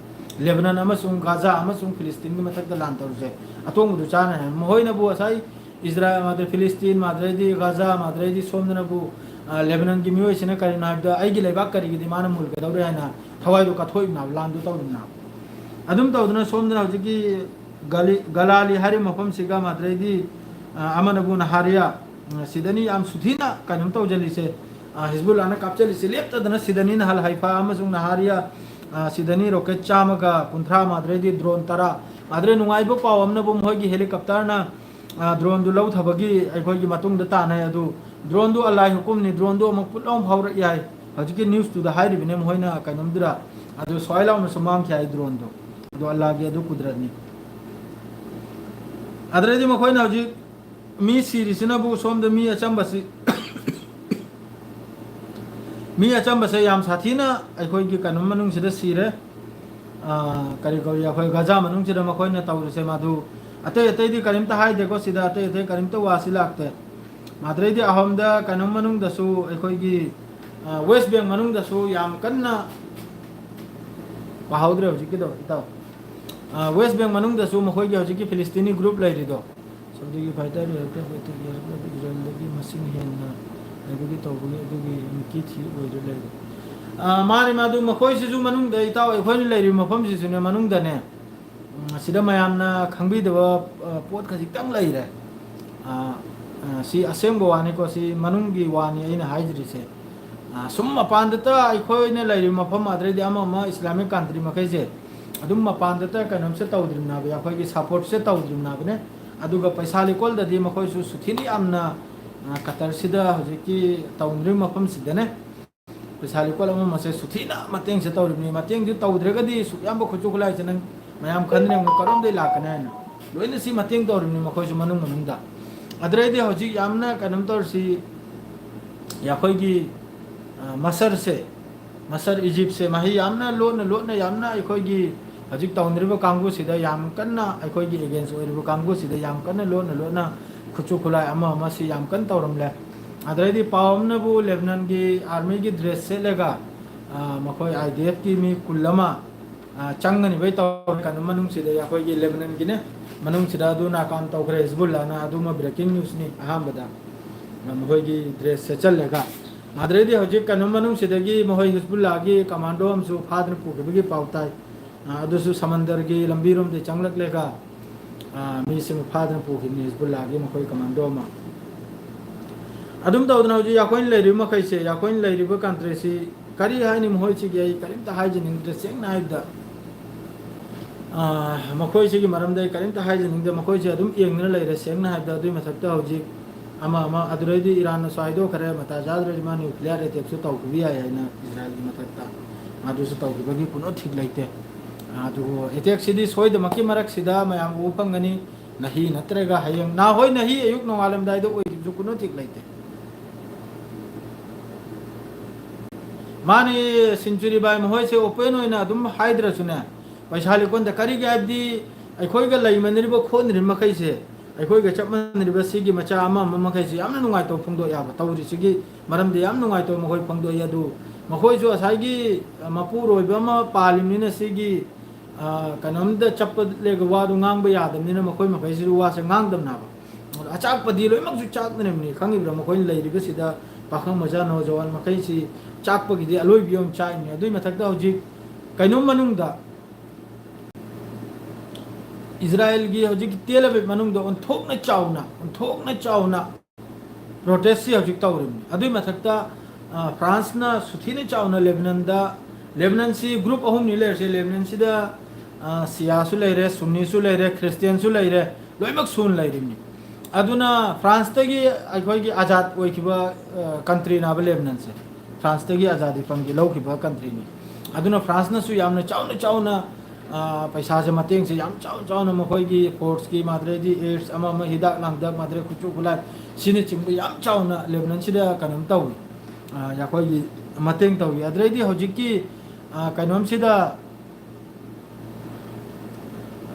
ꯂꯦꯕꯅꯟ ꯑꯃꯁꯨꯡ ꯒꯥꯖꯥ ꯑꯃꯁꯨꯡ ꯐꯤꯂꯤꯁꯇꯤꯟꯒꯤ ꯃꯊꯛꯇ ꯂꯥꯟ ꯇꯧꯔꯤꯁꯦ ꯑꯇꯣꯡꯕꯗꯨ ꯆꯥꯅꯤ ꯍꯥꯏꯅ꯫ ꯃꯈꯣꯏꯅꯕꯨ ꯉꯁꯥꯏ ꯏꯖꯔꯥꯌꯦꯜ, ꯃꯥꯗ꯭ꯔꯦ ꯐꯤꯂꯤꯁꯇꯤꯟ, ꯃꯥꯗ꯭ꯔꯦꯗꯤ ꯒꯥꯖꯥ, ꯃꯥꯗ꯭ꯔꯦꯗꯤ ꯁꯣꯝꯗꯅꯕꯨ, ꯑ, ꯂꯦꯕꯅꯟꯒꯤ ꯃꯤꯑꯣꯏꯁꯤꯅ ꯀꯔꯤꯅꯣ ꯍꯥꯏꯕꯗ ꯑꯩꯒꯤ ꯂꯩꯕꯥꯛ ꯀꯔꯤꯒꯤꯗꯤ ꯃꯥꯅ ꯃꯨꯜꯒꯗꯧꯔꯦ ꯍꯥꯏꯅ ꯊꯋꯥꯏꯗꯨ ꯀꯠꯊꯣꯛꯏꯕꯅꯦꯕ, ꯂꯥꯟꯗꯨ ꯇꯧꯔꯤꯕꯅꯦꯕ꯫ ꯑꯗꯨꯝ ꯇꯧꯗꯅ ꯁꯣꯝꯗꯅ ꯍꯧꯖꯤꯛꯀꯤ ꯒꯂꯤ-, ꯒꯂꯥꯂꯤ ꯍꯥꯏꯔꯤꯕ ꯃꯐꯝꯁꯤꯒ ꯃꯥꯗ꯭ꯔꯦꯗꯤ, ꯑ, ꯑꯃꯅꯕꯨ ꯅꯍꯥꯔꯤꯌꯥ, ꯑ, ꯁꯤꯗꯅꯤ ꯌꯥꯝ ꯁꯨꯊꯤꯅ ꯀꯩꯅꯣꯝ ꯇꯧꯖꯜꯂꯤꯁꯦ꯫ ꯑ, ꯍꯤꯖꯕꯨꯜꯂꯥꯅ ꯀꯥꯞꯆꯜꯂꯤꯁꯦ ꯂꯦꯞꯇꯗꯅ ꯁꯤꯗꯅꯤ ꯅꯍꯥꯜ ꯍꯥꯏꯐꯥ ꯑꯃꯁꯨꯡ ꯅꯍꯥꯔꯤꯌꯥ, ꯑ, ꯁꯤꯗꯅꯤ ꯔꯣꯀꯦꯠ ꯆꯥꯝꯃꯒ ꯀꯨꯟꯊ꯭ꯔꯥ, ꯃꯥꯗ꯭ꯔꯦꯗꯤ ꯗ꯭ꯔꯣꯟ ꯇꯔꯥ꯫ ꯃꯥꯗ꯭ꯔꯦ ꯅꯨꯡꯉꯥꯏꯕ ꯄꯥꯎ ꯑꯃꯅꯕꯨ ꯃꯈꯣꯏꯒꯤ ꯍꯦꯂꯤꯀꯣꯞꯇꯔꯅ, ꯑ, ꯗ꯭ꯔꯣꯟꯗꯨ ꯂꯧꯊꯕꯒꯤ ꯑꯩꯈꯣꯏꯒꯤ ꯃꯇꯨꯡꯗ ꯇꯥꯟꯅꯩ꯫ ꯑꯗꯨ ꯗ꯭ꯔꯣꯟꯗꯨ ꯑꯜꯂꯥꯍꯤ ꯍꯨꯀꯨꯝꯅꯤ, ꯗ꯭ꯔꯣꯟꯗꯨ ꯑꯃꯨꯛ ꯄꯨꯠ ꯂꯥꯎꯅ ꯐꯥꯎꯔꯛ ꯌꯥꯏ꯫ ꯍꯧꯖꯤꯛꯀꯤ ꯅ꯭ꯌꯨꯁꯇꯨꯗ ꯍꯥꯏꯔꯤꯕꯅꯦ ꯃꯈꯣꯏꯅ ꯀꯩꯅꯣꯝꯗꯨꯗ꯫ ꯑꯗꯨ ꯁ꯭ꯋꯥꯏ ꯂꯥꯎꯅꯁꯨ ꯃꯥꯡꯈꯤ ꯍꯥꯏ ꯗ꯭ꯔꯣꯟꯗꯣ꯫ ꯑꯗꯨ ꯑꯜꯂꯥꯍꯒꯤ ꯑꯗꯨ ꯀꯨꯗꯔꯠꯅꯤ꯫ ꯑꯗꯨꯗꯩꯗꯤ ꯃꯈꯣꯏꯅ ꯍꯧꯖꯤꯛ ꯃꯤ ꯁꯤꯔꯤꯁꯤꯅꯕꯨ ꯁꯣꯝꯗ ꯃꯤ ꯑꯆꯝꯕꯁꯤ, ꯃꯤ ꯑꯆꯝꯕꯁꯦ ꯌꯥꯝ ꯁꯥꯊꯤꯅ ꯑꯩꯈꯣꯏꯒꯤ ꯀꯩꯅꯣ ꯃꯅꯨꯡꯁꯤꯗ ꯁꯤꯔꯦ꯫ ꯑ, ꯀꯔꯤ ꯀꯧꯏ, ꯑꯩꯈꯣꯏ ꯒꯖꯥ ꯃꯅꯨꯡꯁꯤꯗ ꯃꯈꯣꯏꯅ ꯇꯧꯔꯤꯁꯦ ꯃꯗꯨ ꯑꯇꯩ ꯑꯇꯩꯗꯤ ꯀꯔꯤꯝꯇ ꯍꯥꯏꯗꯦꯀꯣ, ꯁꯤꯗ ꯑꯇꯩ ꯑꯇꯩ ꯀꯔꯤꯝꯇ ꯋꯥꯁꯤ ꯂꯥꯛꯇꯦ꯫ ꯃꯥꯗ꯭ꯔꯩꯗꯤ ꯑꯍꯣꯝꯗ ꯀꯩꯅꯣ ꯃꯅꯨꯡꯗꯁꯨ ꯑꯩꯈꯣꯏꯒꯤ, ꯑ, ꯋꯦꯁ ꯕꯦꯡ ꯃꯅꯨꯡꯗꯁꯨ ꯌꯥꯝ ꯀꯟꯅ ꯄꯥꯍꯧꯗ꯭ꯔꯦ ꯍꯧꯖꯤꯛꯀꯤꯗꯣ, ꯏꯇꯥꯎ꯫ ꯑ, ꯋꯦꯁ ꯕꯦꯡ ꯃꯅꯨꯡꯗꯁꯨ ꯃꯈꯣꯏꯒꯤ ꯍꯧꯖꯤꯛꯀꯤ ꯐꯤꯂꯤꯁꯇꯤꯅꯤ ꯒ꯭ꯔꯨꯞ ꯂꯩꯔꯤꯗꯣ, ꯁꯥꯎꯗꯤꯒꯤ ꯐꯥꯏꯇꯔ ꯏꯔꯥꯟꯗꯒꯤ ꯃꯁꯤꯡ ꯍꯦꯟꯅ ꯂꯩꯕꯒꯤ ꯇꯧꯕꯒꯤ ꯑꯗꯨꯒꯤ ꯃꯤꯀꯤ ꯊꯤ ꯑꯣꯏꯔ ꯂꯩꯔꯦ꯫ ꯑ, ꯃꯥꯅꯤ, ꯃꯗꯨ ꯃꯈꯣꯏꯁꯤꯁꯨ ꯃꯅꯨꯡꯗ, ꯏꯇꯥꯎ, ꯑꯩꯈꯣꯏꯅ ꯂꯩꯔꯤꯕ ꯃꯐꯝꯁꯤꯁꯨꯅꯦ, ꯃꯅꯨꯡꯗꯅꯦ, ꯎꯝ, ꯑꯁꯤꯗ ꯃꯌꯥꯝꯅ ꯈꯪꯕꯤꯗꯕ, ꯑ, ꯄꯣꯠ ꯈꯖꯤꯛꯇꯪ ꯂꯩꯔꯦ꯫ ꯑ, ꯑ, ꯁꯤ ꯑꯁꯦꯡꯕ ꯋꯥꯅꯤꯀꯣ, ꯁꯤ ꯃꯅꯨꯡꯒꯤ ꯋꯥꯅꯤ ꯑꯩꯅ ꯍꯥꯏꯖꯔꯤꯁꯦ꯫ ꯑ, ꯁꯨꯝ ꯃꯄꯥꯟꯗꯇ ꯑꯩꯈꯣꯏꯅ ꯂꯩꯔꯤꯕ ꯃꯐꯝ, ꯑꯗꯩꯗꯤ ꯑꯃ ꯑꯃ ꯏꯁꯂꯥꯃꯤꯛ ꯀꯟꯇ꯭ꯔꯤ ꯃꯈꯩꯁꯦ ꯑꯗꯨꯝ ꯃꯄꯥꯟꯗꯇ ꯀꯩꯅꯣꯝꯁꯦ ꯇꯧꯗ꯭ꯔꯤꯕꯅꯦꯕ, ꯑꯩꯈꯣꯏꯒꯤ ꯁꯞꯄꯣꯔꯠꯁꯦ ꯇꯧꯗ꯭ꯔꯤꯕꯅꯦꯕꯅꯦ꯫ ꯑꯗꯨꯒ ꯄꯩꯁꯥ ꯂꯤꯀꯣꯜꯗꯗꯤ ꯃꯈꯣꯏꯁꯨ ꯁꯨꯊꯤꯅ ꯌꯥꯝꯅ, ꯑ, ꯀꯇꯔꯁꯤꯗ ꯍꯧꯖꯤꯛꯀꯤ ꯇꯧꯅꯔꯤꯕ ꯃꯐꯝꯁꯤꯗꯅꯦ, ꯄꯩꯁꯥ ꯂꯤꯀꯣꯜ ꯑꯃ ꯑꯃꯁꯦ ꯁꯨꯊꯤꯅ ꯃꯇꯦꯡꯁꯦ ꯇꯧꯔꯤꯕꯅꯤ꯫ ꯃꯇꯦꯡꯁꯦ ꯇꯧꯗ꯭ꯔꯒꯗꯤ ꯁꯨꯛ ꯌꯥꯝꯕ ꯈꯨꯠꯁꯨ ꯈꯨꯠꯂꯥꯏꯁꯦ ꯅꯪ ꯃꯌꯥꯝ ꯈꯟꯗꯅ ꯑꯃꯨꯛ ꯀꯔꯣꯝꯗꯩ ꯂꯥꯛꯀꯅꯤ ꯍꯥꯏꯅ ꯂꯣꯏꯅ ꯁꯤ ꯃꯇꯦꯡ ꯇꯧꯔꯤꯕꯅꯤ ꯃꯈꯣꯏꯁꯨ ꯃꯅꯨꯡ ꯃꯅꯨꯡꯗ꯫ ꯑꯗꯨꯗꯩꯗꯤ ꯍꯧꯖꯤꯛ ꯌꯥꯝꯅ ꯀꯩꯅꯣꯝ ꯇꯧꯔꯤꯁꯤ ꯑꯩꯈꯣꯏꯒꯤ, ꯑ, ꯃꯁꯔꯁꯦ, ꯃꯁꯔ ꯏꯖꯤꯞꯁꯦ ꯃꯍꯩ ꯌꯥꯝꯅ ꯂꯣꯟꯅ ꯂꯣꯟꯅ ꯌꯥꯝꯅ ꯑꯩꯈꯣꯏꯒꯤ ꯍꯧꯖꯤꯛ ꯇꯧꯅꯔꯤꯕ ꯀꯥꯡꯕꯨꯁꯤꯗ ꯌꯥꯝ ꯀꯟꯅ, ꯑꯩꯈꯣꯏꯒꯤ ꯑꯦꯒꯦꯟꯁ ꯑꯣꯏꯔꯤꯕ ꯀꯥꯡꯕꯨꯁꯤꯗ ꯌꯥꯝ ꯀꯟꯅ ꯂꯣꯟꯅ ꯂꯣꯟꯅ ꯈꯨꯠꯁꯨ ꯈꯨꯠꯂꯥꯏ ꯑꯃ ꯑꯃꯁꯤ ꯌꯥꯝ ꯀꯟꯅ ꯇꯧꯔꯝꯂꯦ꯫ ꯑꯗꯩꯗꯤ ꯄꯥꯎ ꯑꯃꯅꯕꯨ ꯂꯦꯕꯅꯟꯒꯤ ꯑꯥꯔꯃꯤꯒꯤ ꯗ꯭ꯔꯦꯁ ꯁꯦꯠꯂꯒ, ꯑ, ꯃꯈꯣꯏ ꯑꯥꯏ ꯗꯤ ꯑꯦꯐꯀꯤ ꯃꯤ ꯀꯨꯟ ꯑꯃ, ꯑ, ꯆꯪꯒꯅꯤꯕꯩ ꯇꯧꯔꯦ꯫ ꯀꯩꯅꯣ ꯃꯅꯨꯡꯁꯤꯗ ꯑꯩꯈꯣꯏꯒꯤ ꯂꯦꯕꯅꯟꯒꯤꯅꯦ, ꯃꯅꯨꯡꯁꯤꯗ ꯑꯗꯨ ꯅꯥꯀꯥꯝ ꯇꯧꯈ꯭ꯔꯦ ꯍꯤꯖꯕꯨꯜꯂꯥꯅ꯫ ꯑꯗꯨꯃ ꯕ꯭ꯔꯦꯀꯤꯡ ꯅ꯭ꯌꯨꯁꯅꯤ꯫ ꯑꯍꯥꯟꯕꯗ, ꯑ, ꯃꯈꯣꯏꯒꯤ ꯗ꯭ꯔꯦꯁ ꯁꯦꯠꯆꯜꯂꯒ, ꯑꯗꯨꯗꯩꯗꯤ ꯍꯧꯖꯤꯛ ꯀꯩꯅꯣ ꯃꯅꯨꯡꯁꯤꯗꯒꯤ ꯃꯈꯣꯏ ꯍꯤꯖꯕꯨꯜꯂꯥꯒꯤ ꯀꯃꯥꯟꯗꯣ ꯑꯃꯁꯨ ꯐꯥꯗꯨꯅ ꯄꯨꯈꯤꯕꯒꯤ ꯄꯥꯎ ꯇꯥꯏ꯫ ꯑ, ꯑꯗꯨꯁꯨ ꯁꯃꯟꯗꯔꯒꯤ ꯂꯝꯕꯤꯔꯣꯝꯗꯒꯤ ꯆꯪꯂꯛꯂꯒ, ꯑ, ꯃꯤꯁꯤꯡ ꯐꯥꯗꯨꯅ ꯄꯨꯈꯤꯕꯅꯤ ꯍꯤꯖꯕꯨꯜꯂꯥꯒꯤ ꯃꯈꯣꯏ ꯀꯃꯥꯟꯗꯣ ꯑꯃ꯫ ꯑꯗꯨꯝ ꯇꯧꯗꯅ ꯍꯧꯖꯤꯛ ꯑꯩꯈꯣꯏꯅ ꯂꯩꯔꯤꯕ ꯃꯈꯩꯁꯦ, ꯑꯩꯈꯣꯏꯅ ꯂꯩꯔꯤꯕ ꯀꯟꯇ꯭ꯔꯤꯁꯤ ꯀꯔꯤ ꯍꯥꯏꯅꯤ, ꯃꯈꯣꯏꯁꯤꯒꯤ ꯑꯩ ꯀꯔꯤꯝꯇ ꯍꯥꯏꯖꯅꯤꯡꯗ꯭ꯔꯦ꯫ ꯁꯦꯡꯅ ꯍꯥꯏꯕꯗ, ꯑ, ꯃꯈꯣꯏꯁꯤꯒꯤ ꯃꯔꯝꯗ ꯑꯩ ꯀꯔꯤꯝꯇ ꯍꯥꯏꯖꯅꯤꯡꯗꯦ꯫ ꯃꯈꯣꯏꯁꯦ ꯑꯗꯨꯝ ꯌꯦꯡꯗꯨꯅ ꯂꯩꯔꯦ꯫ ꯁꯦꯡꯅ ꯍꯥꯏꯕꯗ, ꯑꯗꯨꯒꯤ ꯃꯊꯛꯇ ꯍꯧꯖꯤꯛ ꯑꯃ ꯑꯃ, ꯑꯗꯨꯗꯩꯗꯤ ꯏꯔꯥꯟꯅꯁꯨ ꯍꯥꯏꯗꯣꯛꯈ꯭ꯔꯦ, ꯃꯇꯥ ꯆꯥꯗ꯭ꯔꯗꯤ ꯃꯥ ꯅ꯭ꯌꯨꯀ꯭ꯂꯤꯌꯔ ꯑꯦꯇꯦꯛꯁꯨ ꯇꯧꯈꯤꯕ ꯌꯥꯏ ꯍꯥꯏꯅ ꯏꯖꯔꯥꯌꯦꯜꯒꯤ ꯃꯊꯛꯇ꯫ ꯑꯗꯨꯁꯨ ꯇꯧꯈꯤꯕꯒꯤ ꯀꯨꯅꯣ ꯊꯤꯛ ꯂꯩꯇꯦ꯫ ꯑꯗꯨꯕꯨ ꯑꯦꯇꯦꯛꯁꯤꯗꯤ ꯁꯣꯏꯗꯃꯛꯀꯤ ꯃꯔꯛꯁꯤꯗ ꯃꯌꯥꯝ ꯎꯕ ꯐꯪꯒꯅꯤ꯫ ꯅꯍꯤ ꯅꯠꯇ꯭ꯔꯒ ꯍꯌꯦꯡ, ꯅꯍꯥꯟ ꯍꯣꯏ ꯅꯍꯤ ꯑꯌꯨꯛ ꯅꯣꯡꯉꯥꯜꯂꯝꯗꯥꯏꯗ ꯑꯣꯏꯈꯤꯕꯁꯨ ꯀꯨꯅꯣ ꯊꯤꯛ ꯂꯩꯇꯦ꯫ ꯃꯥꯅꯤ, ꯁꯤꯟꯆꯨꯔꯤ ꯕꯥꯏ ꯃꯈꯣꯏꯁꯦ ꯑꯣꯄꯦꯟ ꯑꯣꯏꯅ ꯑꯗꯨꯝ ꯍꯥꯏꯗ꯭ꯔꯁꯨꯅꯦ, ꯄꯩꯁꯥ ꯂꯤꯛꯀꯣꯟꯗ꯫ ꯀꯔꯤꯒꯤ ꯍꯥꯏꯕꯗꯤ ꯑꯩꯈꯣꯏꯒ ꯂꯩꯃꯤꯟꯅꯔꯤꯕ ꯈꯣꯠꯅꯔꯤꯕ ꯃꯈꯩꯁꯦ, ꯑꯩꯈꯣꯏꯒ ꯆꯞ ꯃꯥꯟꯅꯔꯤꯕ ꯁꯤꯒꯤ ꯃꯆꯥ ꯑꯃ ꯑꯃ ꯃꯈꯩꯁꯦ ꯌꯥꯝꯅ ꯅꯨꯡꯉꯥꯏꯇꯕ ꯐꯣꯡꯗꯣꯛꯑꯦꯕ꯫ ꯇꯧꯔꯤꯁꯤꯒꯤ ꯃꯔꯝꯗꯤ ꯌꯥꯝ ꯅꯨꯡꯉꯥꯏꯇꯕ ꯃꯈꯣꯏ ꯐꯣꯡꯗꯣꯛꯏ꯫ ꯑꯗꯨ ꯃꯈꯣꯏꯁꯨ ꯉꯁꯥꯏꯒꯤ ꯃꯄꯨꯔꯣꯏꯕ ꯑꯃ ꯄꯥꯜꯂꯤꯕꯅꯤꯅ ꯁꯤꯒꯤ, ꯑ, ꯀꯩꯅꯣꯝꯗ ꯆꯠꯄ ꯂꯩꯒ ꯋꯥꯗꯨ ꯉꯥꯡꯕ ꯌꯥꯗꯕꯅꯤꯅ ꯃꯈꯣꯏ ꯃꯈꯩꯁꯤꯁꯨ ꯋꯥꯁꯦ ꯉꯥꯡꯗꯕꯅꯦꯕ꯫ ꯑꯆꯥꯛꯄꯗꯤ ꯂꯣꯏꯅꯃꯛꯁꯨ ꯆꯥꯛꯅꯔꯤꯕꯅꯤ, ꯈꯪꯉꯤꯕ꯭ꯔꯥ? ꯃꯈꯣꯏꯅ ꯂꯩꯔꯤꯕꯁꯤꯗ ꯄꯥꯈꯪ ꯃꯆꯥ, ꯅꯧꯖꯋꯥꯟ ꯃꯈꯩꯁꯤ ꯆꯥꯛꯄꯒꯤꯗꯤ ꯑꯂꯣꯏꯕꯤ ꯑꯃ ꯆꯥꯛꯏꯅꯤ꯫ ꯑꯗꯨꯏ ꯃꯊꯛꯇ ꯍꯧꯖꯤꯛ ꯀꯩꯅꯣꯝ ꯃꯅꯨꯡꯗ ꯏꯖꯔꯥꯌꯦꯜꯒꯤ ꯍꯧꯖꯤꯛꯀꯤ ꯇꯦꯜ ꯑꯕꯤꯕ ꯃꯅꯨꯡꯗ ꯑꯣꯟꯊꯣꯛꯅ ꯆꯥꯎꯅ, ꯑꯣꯟꯊꯣꯛꯅ ꯆꯥꯎꯅ ꯄ꯭ꯔꯣꯇꯦꯁꯁꯤ ꯍꯧꯖꯤꯛ ꯇꯧꯔꯤꯕꯅꯤ꯫ ꯑꯗꯨꯏ ꯃꯊꯛꯇ, ꯑ, ꯐ꯭ꯔꯥꯟꯁꯅ ꯁꯨꯊꯤꯅ ꯆꯥꯎꯅ ꯂꯦꯕꯅꯟꯗ, ꯂꯦꯕꯅꯟꯁꯤ ꯒ꯭ꯔꯨꯞ ꯑꯍꯨꯝꯅꯤ ꯂꯩꯔꯤꯁꯦ꯫ ꯂꯦꯕꯅꯟꯁꯤꯗ, ꯑ, ꯁꯤꯌꯥꯁꯨ ꯂꯩꯔꯦ, ꯁꯨꯟꯅꯤꯁꯨ ꯂꯩꯔꯦ, ꯈ꯭ꯔꯤꯁꯇꯤꯌꯥꯟꯁꯨ ꯂꯩꯔꯦ, ꯂꯣꯏꯅꯃꯛ ꯁꯨꯅ ꯂꯩꯔꯤꯕꯅꯤ꯫ ꯑꯗꯨꯅ ꯐ꯭ꯔꯥꯟꯁꯇꯒꯤ ꯑꯩꯈꯣꯏꯒꯤ ꯑꯖꯥꯗ ꯑꯣꯏꯈꯤꯕ, ꯑ, ꯀꯟꯇ꯭ꯔꯤꯅꯦꯕ ꯂꯦꯕꯅꯟꯁꯦ꯫ ꯐ꯭ꯔꯥꯟꯁꯇꯒꯤ ꯑꯖꯥꯗꯤ ꯐꯪꯈꯤ, ꯂꯧꯈꯤꯕ ꯀꯟꯇ꯭ꯔꯤꯅꯤ꯫ ꯑꯗꯨꯅ ꯐ꯭ꯔꯥꯟꯁꯅꯁꯨ ꯌꯥꯝꯅ ꯆꯥꯎꯅ ꯆꯥꯎꯅ, ꯑ, ꯄꯩꯁꯥꯁꯦ, ꯃꯇꯦꯡꯁꯦ ꯌꯥꯝ ꯆꯥꯎ ꯆꯥꯎꯅ ꯃꯈꯣꯏꯒꯤ ꯐꯣꯔꯁꯀꯤ ꯃꯥꯗ꯭ꯔꯦꯗꯤ ꯑꯦꯗꯁ ꯑꯃ ꯑꯃ, ꯍꯤꯗꯥꯛ ꯂꯥꯡꯊꯛ, ꯃꯥꯗ꯭ꯔꯦ ꯈꯨꯠꯁꯨ ꯈꯨꯠꯂꯥꯏ ꯁꯤꯅꯆꯤꯡꯕ ꯌꯥꯝ ꯆꯥꯎꯅ ꯂꯦꯕꯅꯟꯁꯤꯗ ꯀꯩꯅꯣꯝ ꯇꯧꯏ꯫ ꯑ, ꯑꯩꯈꯣꯏꯒꯤ ꯃꯇꯦꯡ ꯇꯧꯏ꯫ ꯑꯗꯨꯗꯩꯗꯤ ꯍꯧꯖꯤꯛꯀꯤ, ꯑ, ꯀꯩꯅꯣꯝꯁꯤꯗ